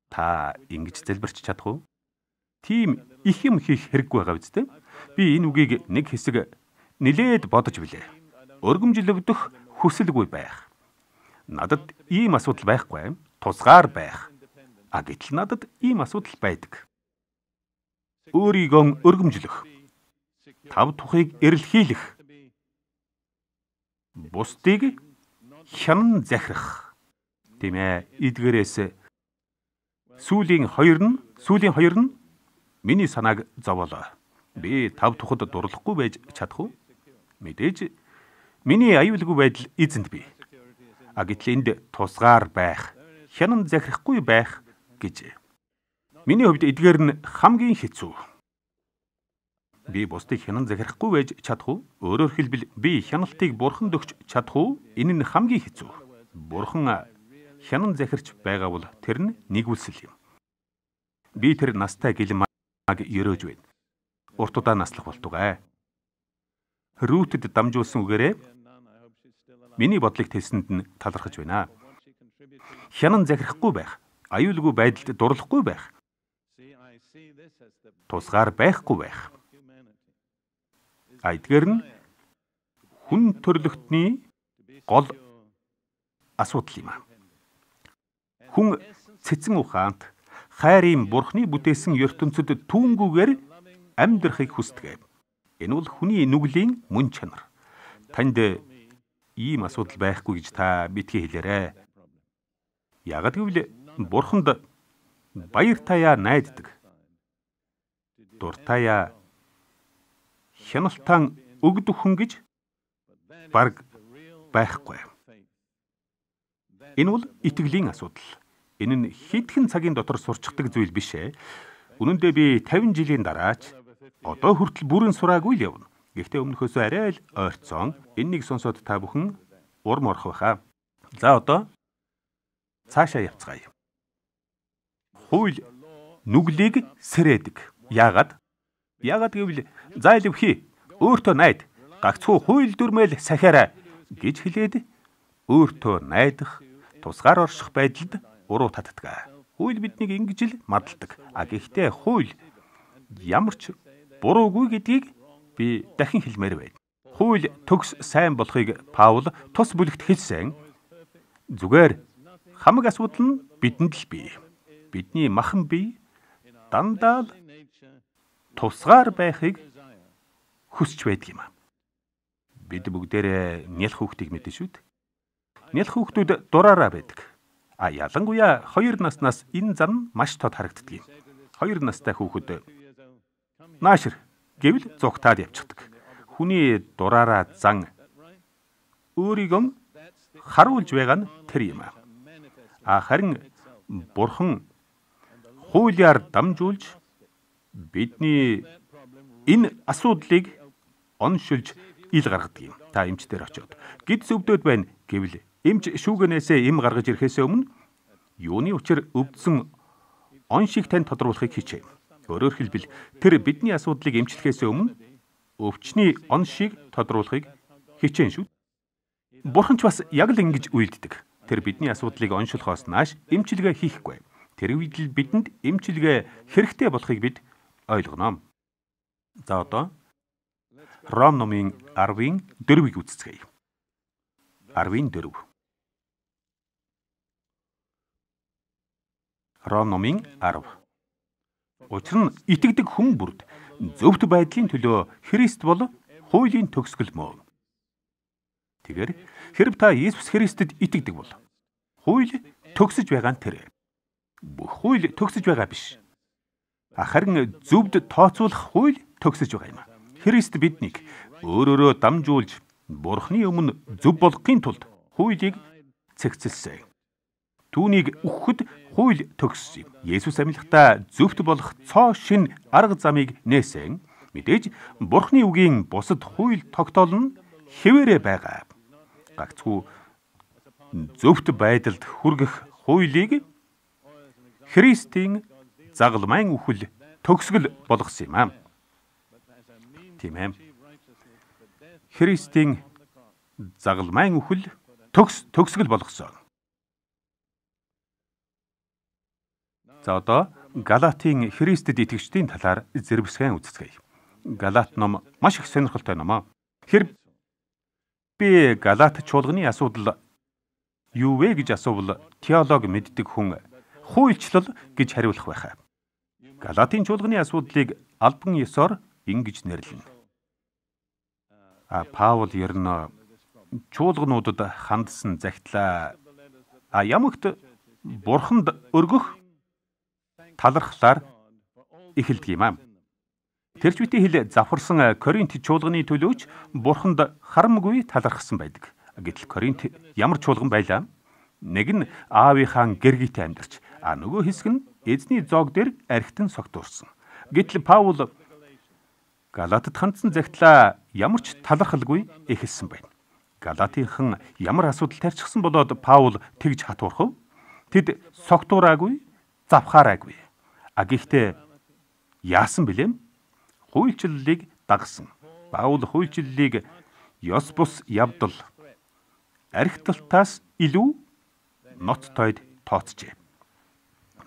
Та ингэж залбирч чадах уу? Тийм их юм хийх хэрэггүй байгаа үстэй. Би энэ үгийг нэг хэсэг нилээд бодож билээ. Өргөмжлөгдөх хүсэлгүй байх. Надад ийм асуудал байхгүй. Тусгаар байх. А гэтэл надад ийм асуудал байдаг. Өөрийгөө өргөмжлөх. Тав тухыг эрэлхийлэх. Бусдыг хянан захирах. Тийм ээ, эдгээрээс сүүлийн хоёр нь миний санааг зовоолоо. Би тав тухад дурлахгүй байж чадах уу? Мэдээж миний аюулгүй байдал эзэнд бий. А гэтэл энд тусгаар байх, хянан захирахгүй байх гэж. Миний хувьд эдгээр нь хамгийн хэцүү. Би бусдыг хянан захирахгүй байж чадах уу? Өөрөөр хэлбэл би хяналтыг бурханд өгч чадах уу? Энэ нь хамгийн хэцүү. Бурхан хянан захирч байгаа бол тэр нь нэгүүлсэл юм. Би тэр настай гэлэнмааг ерөөж байна. Урт удаа наслах болтугай. Рутэд дамжуулсан үгээрээ миний бодлыг хэлсэнд нь талархаж байна. Хянан захирахгүй байх, аюулгүй байдалд дурлахгүй байх, тусгаар байхгүй байх. А эдгээр нь хүн төрлөختний гол асуудал юм. Хүн цэцэн ухаант хайрын бурхны бүтээсэн ертөнцид түүнгүүгээр амьдрахыг хүсдэг. Энэ бол хүний нүглийн мөн чанар. Танд ийм асуудал байхгүй гэж та битгий хэлээрэй. Яагаад гэвэл бурханд баяртаяа найддаг. Дуртаяа хяналтан өгдөг хүн гэж бараг байхгүй. Энэ бол итгэлийн асуудал. Энэ нь хэдхэн цагийн дотор сурчдаг зүйл биш ээ. Үнэн дээр би 50 жилийн дараач одоо хүртэл бүрэн сураагүй л явна. Гэхдээ өмнөхөөсөө арай л ойрцсон. Энэнийг сонсоод та бүхэн урам орох байхаа. За одоо цаашаа явцгаая. Хууль нүглийг сэрээдэг. Яагаад? Яагаад гэвэл за илвхий өөртөө найд. Гагцхүү хууль дүрмэл сахиарай гэж хэлээд өөртөө найдах, тусгаар орших байдалд уруу татдаг. Хууль биднийг ингэж л мадалдаг. А гэхдээ хууль ямар ч буруугүй гэдгийг би дахин хэлмээр байна. Хууль төгс сайн болохыг Паул тус бүлэгт хэлсэн. Зүгээр хамаг асуудал нь бидэнд л бий. Бидний махан бие дандаа л тусгаар байхыг хүсч байдаг юм. Бид бүгдээрээ нялх хүүхдийг мэднэ шүү дээ. Нялх хүүхдүүд дураараа байдаг. А ялангуяа 2 наснаас энэ зан маш тод харагддаг юм. 2 настай хүүхэд наашир гэвэл зугтаад явчихдаг. Хүний дураараа зан өөрийгөө харуулж байгаа нь тэр юм. А харин Бурхан хуулиар дамжуулж бидний энэ асуудлыг оншилж ил гаргадаг юм. Та эмч дээр очиод гидс өвдөд байна гэвэл эмч шүүгэнээсээ эм гаргаж ирэхээс өмнө юуны учир өвдсөн оншийг тань тодруулахыг хичээв. Өөрөөр хэлбэл тэр бидний асуудлыг эмчлэхээс өмнө өвчний оншийг тодруулахыг хичээн шүү. Бурхан ч бас яг л ингэж үйлддэг. Тэр бидний асуудлыг оншилхоос нааш эмчилгээ хийхгүй. Тэр үед л бидэнд эмчилгээ хэрэгтэй болохыг бид ойлгоно. За одоо Ром номын 10-ын 4-ийг үзцгээе. 10-ын 4. Ром номын 10. Учир нь итгэдэг хүн бүрд зөвхт байдлын төлөө Христ бол хуулийн төгсгөл мөө. Тэгэхээр хэрв та Иесус Христэд итгэдэг бол хууль төгсөж байгаа нь тэр. Бүх хууль төгсөж байгаа биш. Харин зөвд тооцоолох хууль төгсөж байгаа юм. Христ биднийг өөрөөрөө дамжуулж Бурхны өмнө зөв болгохын тулд хуулийг цэгцэлсэн. Түүнийг үхэхэд хууль төгссөн юм. Есүс амьлахдаа зөвхт болох цоо шин арга замыг нээсэн. Мэдээж Бурхны үгийн бусад хууль тогтоол нь хэвээрээ байгаа. Гагцхүү зөвхт байдалд хүргэх хуулийг Христийн загалмайн үхэл төгсгөл болгосон юм аа. Тийм ээ. Христийн загалмайн үхэл төгсгөл болгосон. За одоо Галатийн Христэд итгэгчдийн талаар зэрвсгэн үзцгээе. Галат ном маш их сонирхолтой ном аа. Хэрв би Галат чуулганы асуудал юу вэ гэж асуувал теолог мэддэг хүн хуульчлал гэж хариулах байхаа. Галатийн чуулганы асуудлыг албан ёсоор ингэж нэрлэнэ. А Паул ер нь чуулгануудад хандсан захидлаа ямагт Бурханд өргөх талархлаар эхэлдэг юм аа. Тэр ч битгий хэл завхарсан Коринт чуулганы төлөөч Бурханд харамгүй талархсан байдаг. Гэтэл Коринт ямар чуулган байлаа? Нэг нь аавынхаа гэргийтэй амьдарч, а нөгөө хэсэг нь эзний зоог дээр архитан согтуурсан. Гэтэл Паул Галатад хандсан захидлаа ямар ч талархалгүй эхэлсэн байна. Галатынхан ямар асуудал тарьчихсан болоод Паул тэгж хатуурхав? Тэд согтуураагүй, завхаараагүй. А гэхдээ яасан бэлэм? Хуульчлалыг дагсан. Паул хуульчлалыг ёс бус явдал архиталтаас илүү ноц тойд тооцжээ.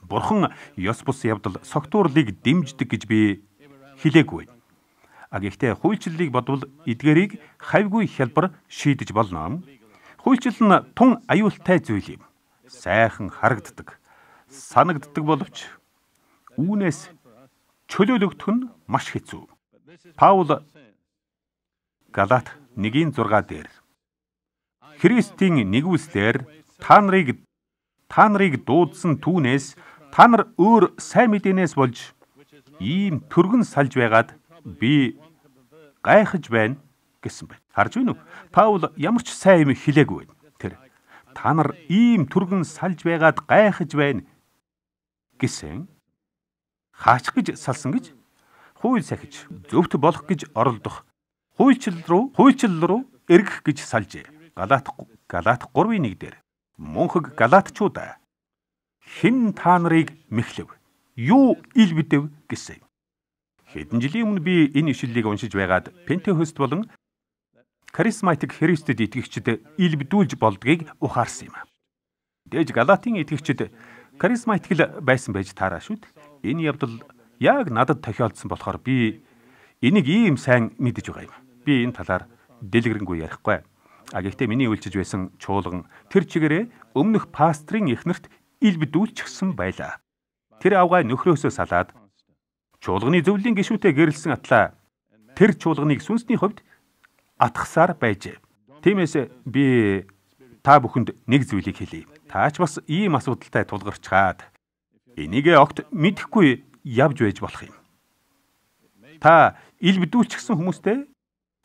Бурхан ёс бус явдал согтуурлыг дэмждэг гэж би хэлээгүй. А гэхдээ хуульчлалыг бодвол эдгээрийг хавьгүй хялбар шийдэж болно. Хуульчлал нь тун аюултай зүйл юм. Сайхан харагддаг, санагддаг боловч үүнээс чөлөөлөгдөх нь маш хэцүү. Паул Галат 1-6 дээр Христийн нэгүслээр та нарыг дуудсан түүнээс та нар өөр сайн мэдээнээс болж ийм түргэн салж байгаад би гайхаж байна гэсэн байна. Харж байна уу? Паул ямар ч сайн юм хэлээгүй байна. Тэр та нар ийм түргэн салж байгаад гайхаж байна гэсэн хаачих гэж салсан гэж хууль сахиж зөвхт болох гэж оролдох хуульчлал руу эргэх гэж салжээ. Галат 3:1 дээр мунхаг галатчуудаа хэн та нарыг мэхлэв? Юу илбэдэв гэсэн. Хэдэн жилийн өмнө би энэ ишлэлийг уншиж байгаад Пентехост болон харизматик Христэд итгэгчид илбэдүүлж болдгийг ухаарсан юм. Дээж Галатийн итгэгчид харизматик л байсан байж таараа шүү дээ. Энэ явдал яг надад тохиолдсон болохоор би энийг ийм сайн мэдэж байгаа юм. Би энэ талаар дэлгэрэнгүй ярихгүй. А гэхдээ миний үйлчилж байсан чуулган тэр чигээрээ өмнөх пастрын эхнэрт илбэдүүлчихсэн байлаа. Тэр авгай нөхрөөсөө салаад чуулганы зөвлөлийн гишүүнтэй гэрэлсэн атлаа тэр чуулганыг сүнсний хувьд атгасаар байжээ. Тиймээс би та бүхэнд нэг зүйлийг хэлье. Та ч бас ийм асуудалтай тулгарчхаад энийгээ огт мэдэхгүй явж байж болох юм. Та илбдүүлчихсэн хүмүүстэй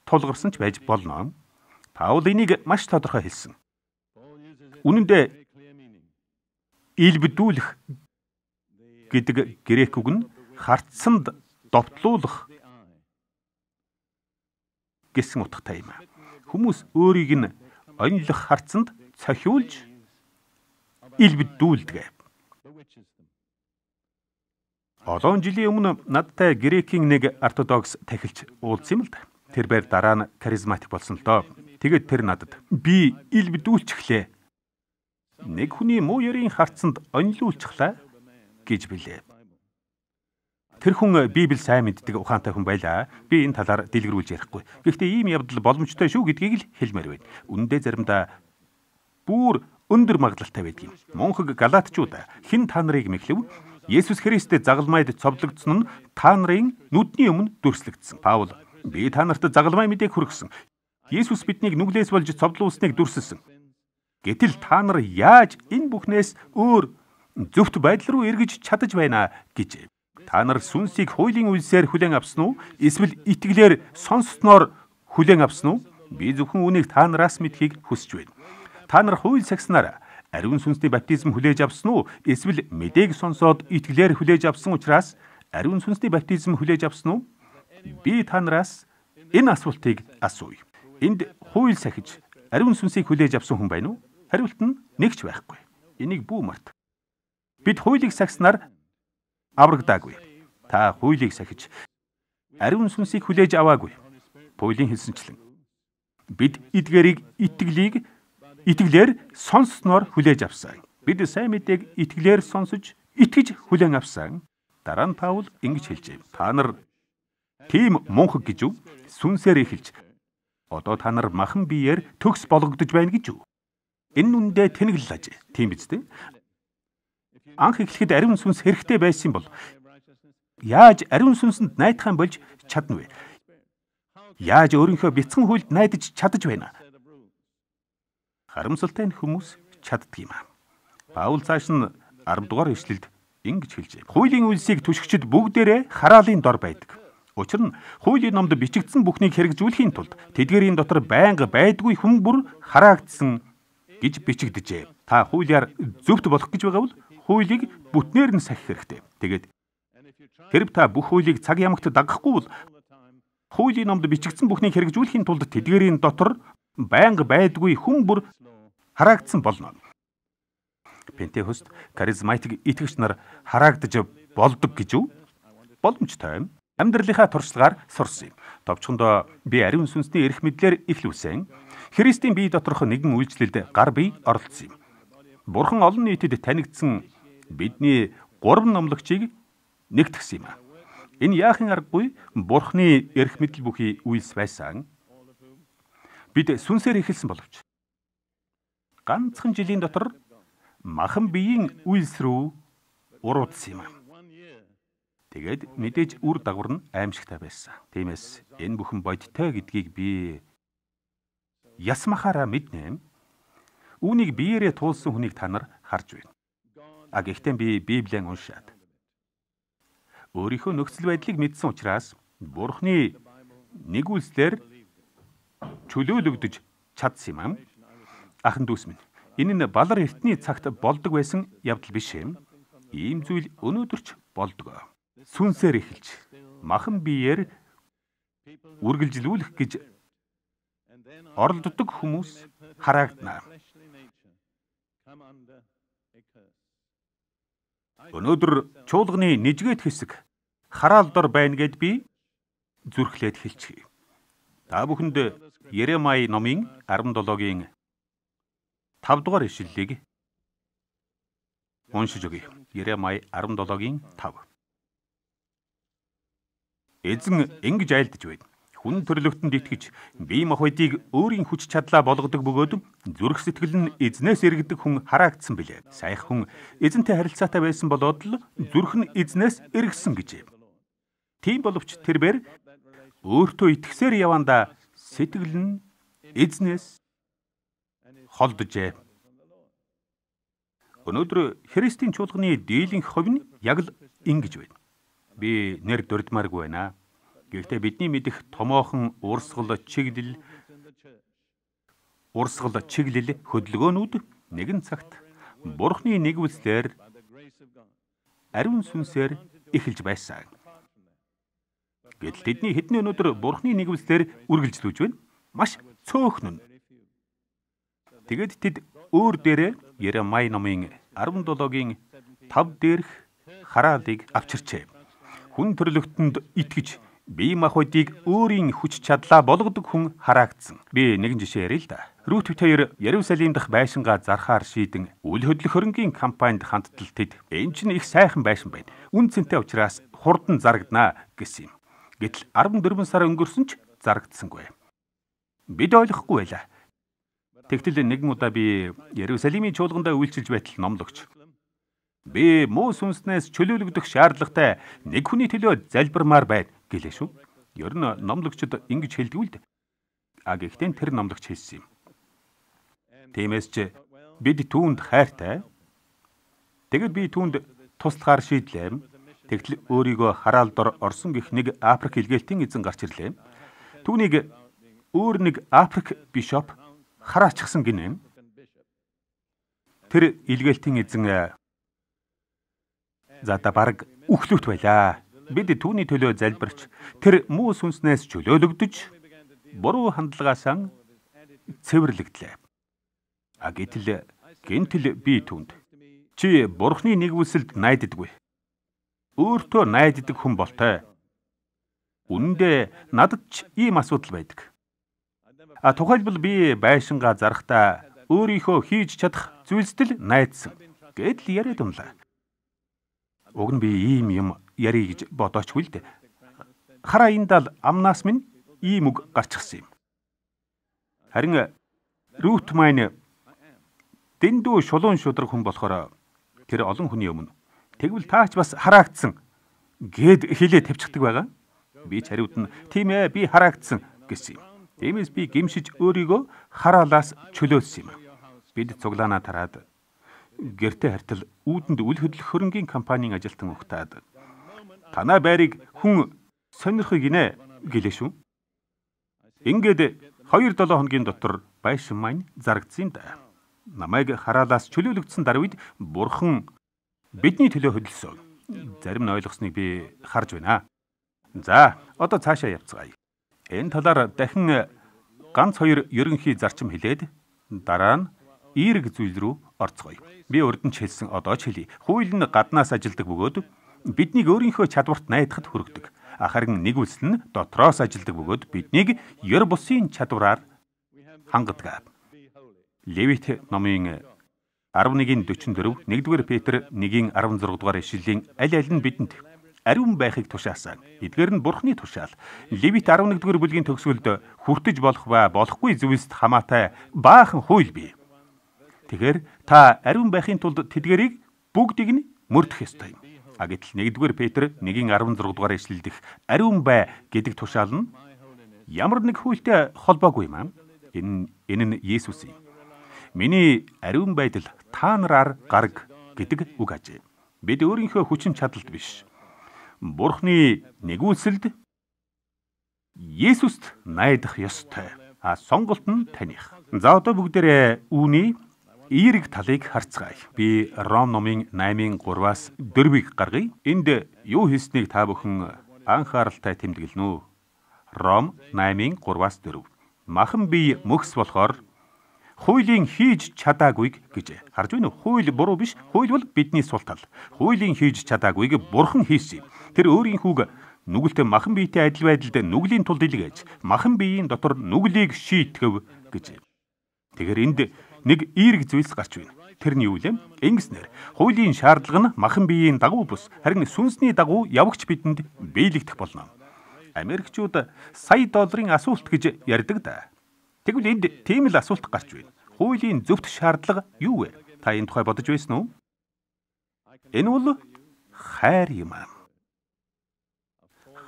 тулгарсан ч байж болно. Паул энийг маш тодорхой хэлсэн. Үнэн дээр илбдүүлэх гэдэг грек үг нь харцсанд довтлуулах гэсэн утгатай юм. Хүмүүс өөрийг нь онилох харцанд цохиулж илбдүүлдэг. Олон жилийн өмнө надтай грекийн нэг ортодокс тахилч уулзсан юм л да. Тэр байр дараа нь харизматик болсон л доо. Тэгээд тэр надад би илбдүүлчихлээ. Нэг хүний муу ярийн харцанд онилуулчихлаа гэж билээ. Тэр хүн Библи сайн мэддэг ухаантай хүн байлаа. Би энэ талаар дэлгэрүүлж ярихгүй. Гэхдээ ийм явдал боломжтой шүү гэдгийг л хэлмээр байна. Үнэндээ заримдаа бүр өндөр магадлалтай байдаг юм. Мунхаг галаатчууд хэн та нарыг мэхлэв? Есүс Христэд загалмайд цовдлогдсон нь та нарын нүдний өмнө дүрслэгдсэн. Паул би та нарт загалмай мэдээг хүргэсэн. Есүс биднийг нүглээс болж цовдлуулсныг дүрсэлсэн. Гэтэл та нар яаж энэ бүхнээс өөр зөвхт байдал руу эргэж чадаж байна гэж. Та нар сүнсийг хуулийн үйлсээр хүлээн авсан уу? Эсвэл итгэлээр сонссноор хүлээн авсан уу? Би зөвхөн үүнийг та нараас мэдхийг хүсэж байна. Та нар хууль сагснаар ариун сүнсний баптизм хүлээж авсан уу? Эсвэл мэдээг сонсоод итгэлээр хүлээж авсан учраас ариун сүнсний баптизм хүлээж авсан уу? Би та нараас энэ асуултыг асууя. Энд хууль сахиж ариун сүнсийг хүлээж авсан хүн байна уу? Хариулт нь нэг ч байхгүй. Энийг бүү март. Бид хуулийг сахиснаар аврагдаагүй. Та хуулийг сахиж ариун сүнсийг хүлээж аваагүй. Паулийн хэлсэнчлэн бид эдгээрийг итгэлийг итгэлээр сонссноор хүлээж авсан. Бид сайн мэдээг итгэлээр сонсож итгэж хүлээн авсан. Дараа нь Паул ингэж хэлжээ. Та нар тийм мунхаг гэж үү? Сүнсээр эхэлж одоо та нар махан биеэр төгс болгогдож байна гэж үү? Энэ нүндээ тэнэглэл аж. Тийм биз дээ? Анх эхлэхэд ариун сүнс хэрэгтэй байсан бол яаж ариун сүнсэнд найдахын болж чадна вэ? Яаж өөрийнхөө бяцхан хуйлд найдаж чадаж байна? Харамсалтай нь хүмүүс чаддаг юм. Паул цааш нь 10 дугаар ишлэлд ингэж хэлжээ. Хуулийн үйлсийг түшигчид бүгдээрээ хараалын дор байдаг. Учир нь хуулийн номд бичигдсэн бүхнийг хэрэгжүүлэхийн тулд тэдгээрийн дотор байнга байдгүй хүн бүр хараагдсан гэж бичигджээ. Та хуулиар зөвхт болох гэж байгаа бол хуулийг бүтнээр нь сахих хэрэгтэй. Тэгээд хэрв та бүх хуулийг цаг ямагт дагахгүй бол хуулийн номд бичигдсэн бүхнийг хэрэгжүүлэхийн тулд тэдгээрийн дотор байнга байдгүй хүн бүр хараагдсан болно. Пентекост харизматик итгэгч нар хараагдаж болдог гэж үү? Боломжтой юм. Амьдралынхаа туршлагаар сурсан юм. Товчхондоо би ариун сүнсний эрх мэдлээр эхлүүлсэн. Христийн бие доторх нэгэн үйлчлэлд гар бие оролцсон юм. Бурхан олон нийтэд танигдсан бидний 3 номлогчийг нэгтгсэн юм. Энэ яахын аргагүй Бурханы эрх мэдэл бүхий үйлс байсан. Бид сүнсээр эхэлсэн боловч ганцхан жилийн дотор махан биеийн үйлс рүү уруудсан юм. Тэгээд мэдээж үр дагавар нь аимшигтай байсан. Тиймээс энэ бүхэн бодиттой гэдгийг би ясмахаараа мэднэ. Үүнийг биеэрээ туулсан хүнийг та нар харж байна. А гэхдээ би Библийг уншаад өөрийнхөө нөхцөл байдлыг мэдсэн учраас Бурхны нэгүүлслээр чөлөөлөгдөж чадсан юм. Ахын дүүс минь, энэ нь балар эртний цагт болдог байсан явдал биш юм. Ийм зүйл өнөөдөр ч болдог. Сүнсээр эхэлж махан биеэр үргэлжлүүлэх гэж оролддог хүмүүс хараагдана. Өнөөдөр чуулганы нэжгээд хэсэг хараал дор байна гэд би зүрхлээд хэлчихье. Та бүхэнд Еремай номын 17-гийн 5 дугаар ишлэлийг уншиж өгье. Еремай 17-гийн 5. Эзэн ингэж айлдаж байна. Хүн төрлөختөнд итгэж бие махбодыг өөрийн хүч чадлаа болгодог бөгөөд зүрх сэтгэл нь эзнээс эргэдэг хүн хараагдсан билээ. Саяхан хүн эзэнтэй харилцаатай байсан болоод л зүрх нь эзнээс эргэсэн гэжээ. Тийм боловч тэрбэр өөртөө итгэсээр явандаа сэтгэл нь эзнээс холдожээ. Өнөөдөр Христийн чуулганы дийлэнх хувь нь яг л ингэж байна. Би нэр дурдмааргүй байна. Гэхдээ бидний мэдэх томоохон урсгал чиглэл хөдөлгөөнүүд нэгэн цагт Бурхны нэгүслээр ариун сүнсээр эхэлж байсан. Гэтэл тэдний хэдний өнөөдөр Бурхны нэгүслээр үргэлжлүүлж байна. Маш цөөхөн нь. Тэгээд тэд өөр дээрээ Еремай номын 17-гийн 5 дээрх хараалыг авчирчээ. Хүн төрлөختөнд итгэж бие махбодыг өөрийн хүч чадлаа болгодог хүн хараагдсан. Би нэгэн жишээ ярил л да. Рут хоёр Иерусалим дахь байшингаа зархаар шийдэн үл хөдлөх хөрөнгийн кампанид хандтал тэд энэ чинь их сайхан байшин байна. Үн цэнтэй учраас хурдан зарагданаа гэсэн юм. Гэтэл 14 сар өнгөрсөн ч зарагдсангүй. Бид ойлгохгүй байлаа. Тэгтэл нэгэн удаа би Иерусалимын чуулгандаа үйлчилж байтал номлогч. Би муу сүнснээс чөлөөлөгдөх шаардлагатай нэг хүний төлөө залбирмаар байна гэлээ шүү. Ер нь номлогчид ингэж хэлдэг л дээ. А гэхдээ тэр номлогч хэлсэн юм. Тиймээс ч бид түүнд хайртай. Тэгэд би түүнд туслахаар шийдлээ. Тэгтэл өөрийгөө хараал дор орсон гэх нэг Африк илгээлтийн эзэн гарч ирлээ. Түүнийг өөр нэг Африк бишоп хараачихсан гинэ. Тэр илгээлтийн эзэн за бараг үхлүүт байлаа. Бид түүний төлөө залбирч тэр муу сүнснээс чөлөөлөгдөж буруу хандлагаасаа цэвэрлэгдлээ. А гэтэл гинтэл би түүнд чи Бурхны нэгүсэлд найддаггүй. Өөртөө найддаг хүн болтой. Үнэн дээр надад ч ийм асуудал байдаг. А тухайлбал би байшингаа зарахтаа өөрийнхөө хийж чадах зүйлсд л найдсан гэдэл яриад унлаа. Уг нь би ийм юм ярий гэж бодоочгүй л дээ. Хараа энэ дал амнаас минь ийм үг гарчихсан юм. Харин Рут маань дэндүү шулуун шудраг хүн болохоор тэр олон хүний өмнө тэгвэл таач бас хараагдсан гэд хэлээ тавьчихдаг байгаа. Би ч хариуд нь тийм ээ би хараагдсан гэсэн юм. Тиймээс би гимшиж өөрийгөө хараалаас чөлөөлсөн юм. Бид цуглаанаа тараад гэртээ хартал үүдэнд үл хөдлөх хөрөнгийн компанийн ажилтан ухтаад танаа байрыг хүн сонирхъя гинэ гэлээ шүү. Ингээд 2-7 хоногийн дотор байшин маань зарагдсан юм да. Намайг хараалаас чөлөөлөгдсөн дараа үед Бурхан бидний төлөө хөдөлсөн. Зарим нь ойлгосныг би харж байна. За, одоо цаашаа явцгаая. Энэ талаар дахин ганц хоёр ерөнхий зарчим хэлээд дараа нь эерэг зүйл рүү орцгоё. Би урд нь ч хэлсэн, одоо ч хэлье. Хууль нь гаднаас ажилдаг бөгөөд биднийг өөрийнхөө чадварт найдахад хүргэдэг. Харин нэгүсэл нь дотроос ажилдаг бөгөөд биднийг ер бусын чадвараар хангадаг. Левит номын 11-ийн 44, 1-р Петр 1-ийн 16 дугаар ишлэлийн аль аль нь бидэнд ариун байхыг тушаасан. Эдгээр нь Бурхны тушаал. Левит 11-р бүлгийн төгсгөлд хүртэж болох ба болохгүй зүйлсд хамаатай баахан хууль бий. Тэгэхээр та ариун байхын тулд тэдгэрийг бүгдийг нь мөрдөх ёстой юм. А гэтэл 1-р Петр 1-ийн 16 дугаар ишлэлдэх ариун бай гэдэг тушаал нь ямар нэг хуультай холбоогүй юм аа. Энэ нь Есүс юм. Миний ариун байдал та нараар гараг гэдэг үг ажээ. Бид өөрийнхөө хүчин чадалд биш. Бурхны нэгүсэлд Есүст найдах ёстой. А сонголт нь таних. За одоо бүгдээрээ үүний эерэг талыг харцгаая. Би Ром номын 8-ын 3-аас 4-ийг гаргая. Энд юу хийснийг та бүхэн анхааралтай тэмдэглэнэ үү? Ром 8-ын 3-аас 4. Махан бие мөхс болохоор хуулийн хийж чадаагүйг гэж. Харж байна уу? Хууль буруу биш. Хууль бол бидний сул тал. Хуулийн хийж чадаагүйг Бурхан хийсэн юм. Тэр өөрийн хүүг нүгэлтэй махан биетэй адил байдалд нүглийн тулд илгээж, махан биеийн дотор нүглийг шийтгэв гэж. Тэгэхээр энд нэг эерэг зүйлс гарч байна. Тэр нь юу вэ? Ингэснээр хуулийн шаардлага нь махан биеийн дагуу бус, харин сүнсний дагуу явагч бидэнд биелэгдэх болно. Америкчууд сая долларын асуулт гэж ярьдаг да. Тэгвэл энд тийм л асуулт гарч байна. Хуулийн зөвхт шаардлага юу вэ? Та энэ тухай бодож байсан уу? Энэ бол хайр юм аа.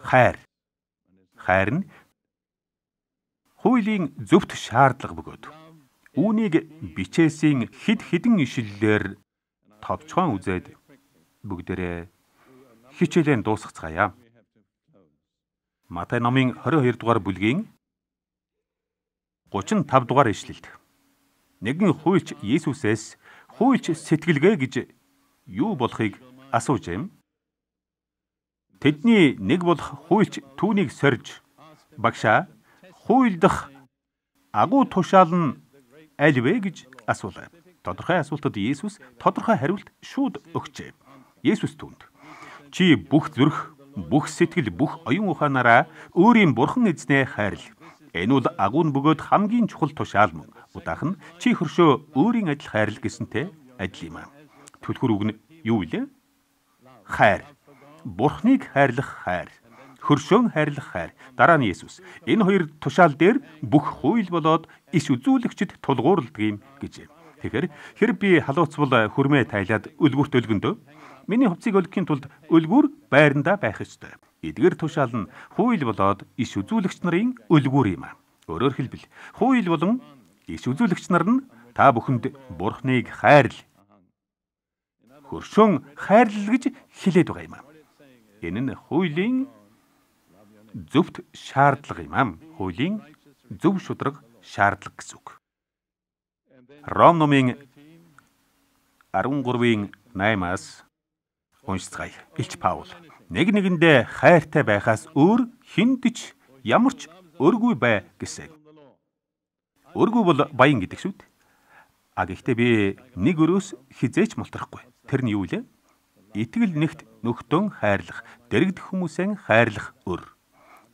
Хайр. Хайр нь хуулийн зөвхт шаардлага бөгөөд үүнийг бичээсийн хэд хэдэн ишлэлээр товчхон үзээд бүгдээрээ хичээлээ дуусгацгаая. Матай номын 22 дугаар бүлгийн 35 дугаар ишлэлд нэгэн хуульч Есүсээс хуульч сэтгэлгээ гэж юу болохыг асууж юм. Тэдний нэг болох хуульч түүнийг сорж, "Багшаа, хууль дах агуу тушаал нь аль вэ?" гэж асуулаа. Тодорхой асуултад Есүс тодорхой хариулт шууд өгчээ. Есүс түүнд: "Чи бүх зүрх, бүх сэтгэл, бүх оюун ухаанаараа өөрийн бурхан эзнээ хайрл. Энэ бол агуу нь бөгөөд хамгийн чухал тушаал мөн. Удаах нь чи хөршөө өөрийн адил хайрл гэсэнтэй адил юм аа." Түлхүүр үг нь юу вэ? Хайр. Бурхныг хайрлах хайр. Хөршөөн хайрлах хайр. Дараа нь Есүс энэ хоёр тушаал дээр бүх хууль болоод иш үзүүлэгчд тулгуурладаг юм гэжээ. Тэгэхээр хэрэг би халууцвал хөрмөө тайлаад өлгүүрт өлгөндөө миний хувцсыг өлгөхийн тулд өлгүүр байрандаа байх ёстой. Эдгээр тушаал нь хууль болоод иш үзүүлэгч нарын өлгүүр юм аа. Өөрөөр хэлбэл хууль болон иш үзүүлэгч нар нь та бүхэнд Бурхныг хайрл, хөршөөн хайрлал гэж хэлээд байгаа юм аа. Энэ нь хуулийн зөвхт шаардлага юм аа. Хуулийн зөв шударга шаардлага гэсэн үг. Ром номын 13-ийн 8-аас уншицгаая. Илч Паул: "Нэг нэгэндээ хайртай байхаас өөр хүнд ч ямар ч өргүй бай" гэсэн. Өргүй бол баян гэдэг шүү дээ. А гэхдээ би нэг өрөөс хизээч мултрахгүй. Тэр нь юу вэ? Итгэл нэгт нөхдөн хайрлах, дэрэгдэх хүмүүсээ хайрлах өр.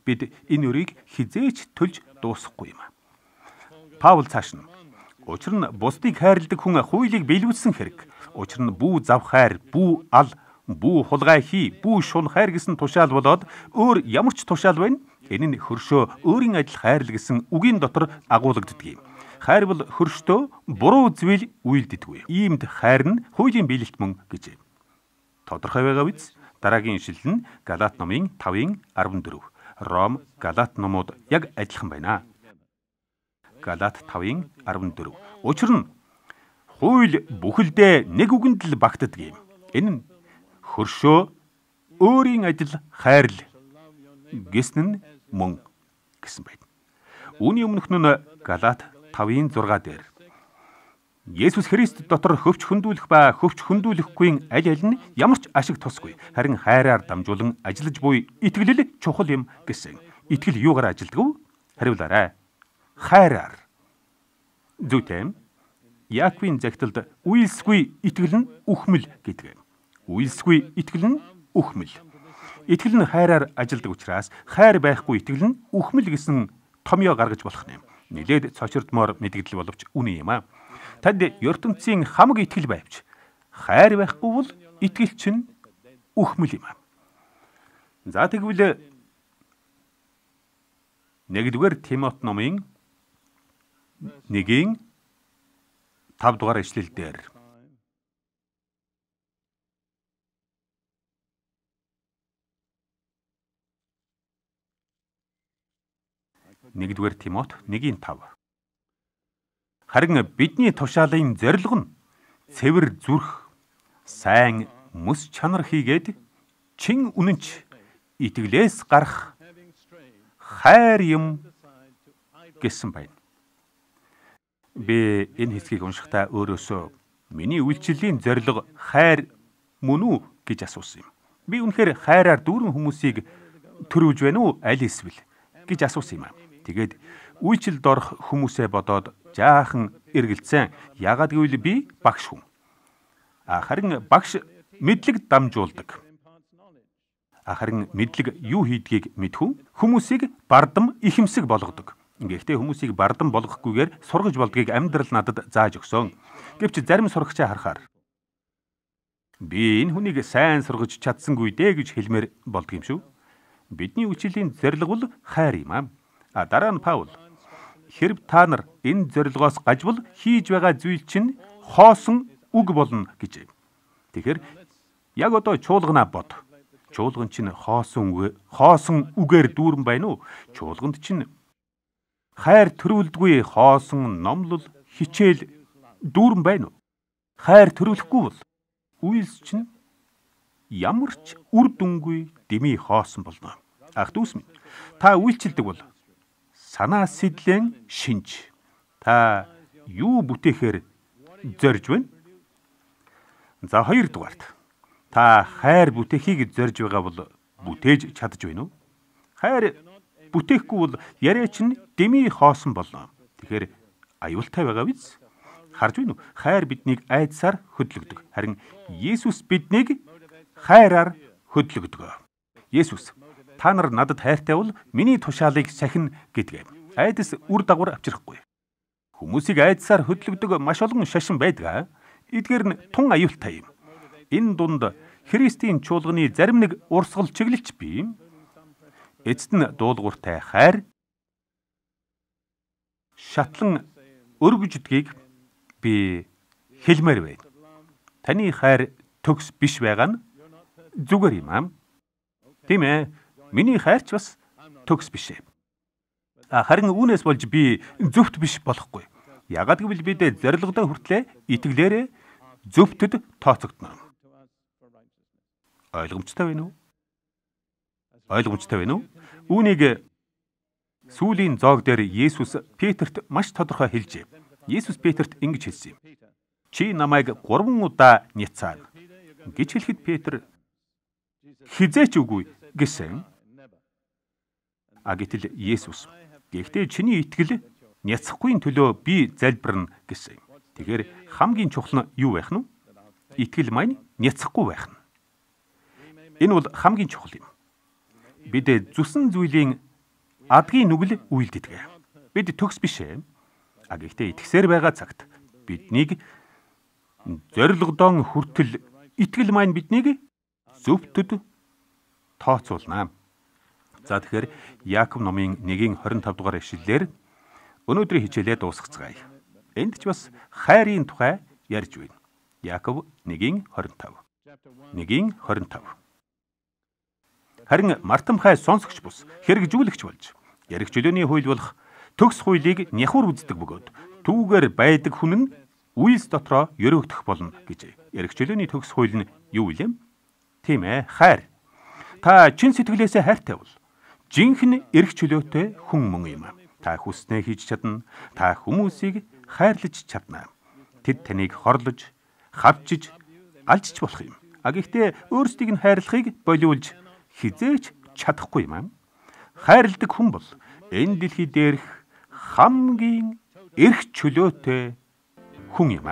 Бид энэ өрийг хизээч төлж дуусгахгүй юм. Паул цааш нь: "Учир нь бусдыг хайрладаг хүн хуулийг биелүүлсэн хэрэг. Учир нь бүү зав хайр, бүү ал, бүү хулгай хий, бүү шун хайр гэсэн тушаал болоод өөр ямар ч тушаал байна. Энэ нь хөршөө өөрийн адил хайрл гэсэн үгийн дотор агуулгаддаг юм. Хайр бол хөрштөө буруу зүйл үйлддэггүй. Иймд хайр нь хуулийн биелэлт мөн" гэжээ. Тодорхой байгаа биз? Дараагийн ишлэл нь Галаат номын 5-ын 14. Ром, Галаат номууд яг адилхан байна. Галаат 5-ын 14. Учир нь хууль бүхэлдээ нэг үгэнд л багтдаг юм. Энэ нь хөршөө өөрийн адил хайрл гэсэн нь мөн гэсэн байна. Үүний өмнөх нь Галаат 5-ын 6 дээр Есүс Христ дотор хөвч хөндүүлэх ба хөвч хөндүүлэхгүй аль аль нь ямар ч ашиг тусгүй. Харин хайраар дамжуулан ажиллаж буй итгэл чухал юм гэсэн. Итгэл юугаар ажилдаг вэ? Хариулаарай. Хайраар. Зүйтэй. Яаковын загталд үйлсгүй итгэл нь үхмэл гэдэг. Үйлсгүй итгэл нь үхмэл. Итгэл нь хайраар ажилдаг учраас хайр байхгүй итгэл нь үхмэл гэсэн томьёо гаргаж болох юм. Нилээд цочирдмоор мэдгдэл боловч үнэн юм аа. Танд ертөнцийн хамаг итгэл байвч хайр байхгүй бол итгэл чинь үхмэл юм аа. За тэгвэл 1-р Тимот номын 1-ийн 5 дугаар ишлэл дээр 1-р Тимот 1-ийн 5. Харин бидний тушаалын зорилго нь цэвэр зүрх, сайн мэс чанар хийгээд чин үнэнч итгэлээс гарах хайр юм гэсэн байна. Би энэ хэсгийг уншихдаа өөрөөсөө миний үйлчлэлийн зорилго хайр мөн үү гэж асуусан юм. Би үнэхээр хайраар дүүрэн хүмүүсийг төрүүлж байна уу аль эсвэл гэж асуусан юм аа. Тэгээд үйлчлэлд орох хүмүүсээ бодоод жаахан эргэлзсэн. Яагаад гэвэл би багш хүн. Харин багш мэдлэг дамжуулдаг. Харин мэдлэг юу хийдгийг мэдхүү хүмүүсийг бардам ихэмсэг болгодог. Гэхдээ хүмүүсийг бардам болгохгүйгээр сургаж болдгийг амьдрал надад зааж өгсөн. Гэвч зарим сурагчаа харахаар би энэ хүнийг сайн сургаж чадсангүй дээ гэж хэлмээр болдог юм шүү. Бидний үйлчлэлийн зорилго бол хайр юм аа. Дараа нь Паул хэрв та нар энэ зорилгоос гажвал хийж байгаа зүйл чинь хоосон үг болно гэж. Тэгэхээр яг одоо чуулганаа бод. Чуулган чинь хоосон үгээр дүүрэн байна уу? Чуулганд чинь хайр төрүүлдгүй хоосон номлол хичээл дүүрэн байна уу? Хайр төрүүлэхгүй бол үйлс чинь ямар ч үр дүнгүй дэмий хоосон болно. Ах дүүс минь, та үйлчилдэг бол санаа сэтлэн шинж. Та юу бүтээхээр зорж байна? За, хоёрдугаарт та хайр бүтээхийг зорж байгаа бол бүтээж чадж байна уу? Хайр бүтээхгүй бол яриа чинь дэмий хоосон болно. Тэгэхээр аюултай байгаа биз? Харж байна уу? Хайр биднийг айдсаар хөдөлгөдөг. Харин Есүс биднийг хайраар хөдөлгөдөг. Есүс та нар надад хайртай бол миний тушаалыг сахина гэдгээ. Айдас үр дагавар авчрахгүй. Хүмүүсийг айдсаар хөдөлгөдөг маш олон шашин байдаг. Эдгээр нь тун аюултай юм. Энэ дунд Христийн чуулганы зарим нэг урсгал чиглэлч бий. Эцэст нь дуулууртай хайр шатлан өргөждгийг би хэлмээр байна. Таны хайр төгс биш байгаа нь зүгээр юм аа. Тийм ээ. Миний хайр ч бас төгс биш ээ. Харин үүнээс болж би зөвхт биш болохгүй. Яагаад гэвэл бид зорилгодоо хүртлээ итгэлээрээ зөвхтөд тооцогдоно. Ойлгомжтой байна уу? Ойлгомжтой байна уу? Үүнийг сүүлийн зоог дээр Есүс Петерт маш тодорхой хэлжээ. Есүс Петерт ингэж хэлсэн юм. Чи намайг 3 удаа няцаана гэж хэлэхэд Петр хизээч үгүй гэсэн. А гэтэл Есүс гэхдээ чиний итгэл няцахгүй төлөө би залбирна гэсэн. Тэгэхээр хамгийн чухал нь юу байх нь вэ? Итгэл маань няцахгүй байх нь. Энэ бол хамгийн чухал юм. Бид зүсэн зүйлийн адгийн нүгэл үйлддэг. Бид төгс биш ээ. А гэхдээ итгэсээр байгаа цагт биднийг зорилгодон хүртэл итгэл маань биднийг зөвхөд тооцоолно. За, тэгэхээр Яаков номын 1-25 дугаар ишлэлээр өнөөдрийн хичээлээ дуусгацгаая. Энд ч бас хайрын тухай ярьж байна. Яаков 1-25. 1-25. Харин мартамхай сонсогч бус хэрэгжүүлэгч болж ярих чөлөөний хууль болох төгс хуулийг няхуур үздэг бөгөөд түүгээр байдаг хүн нь үйлс дотроо ерөөгдөх болно гэж. Ярих чөлөөний төгс хууль нь юу вэ? Тийм ээ, хайр. Та чин сэтгэлээсээ хайртай бол жинхэнэ эрх чөлөөтэй хүн мөн юм. Та хүснээ хийж чадна. Та хүмүүсийг хайрлаж чадна. Тэд таныг хорлож, хавчиж, алжиж болох юм. А гэхдээ өөрсдийг нь хайрлахыг болиулж хизээч чадахгүй юм. Хайрладаг хүн бол энэ дэлхий дээрх хамгийн эрх чөлөөтэй хүн юм.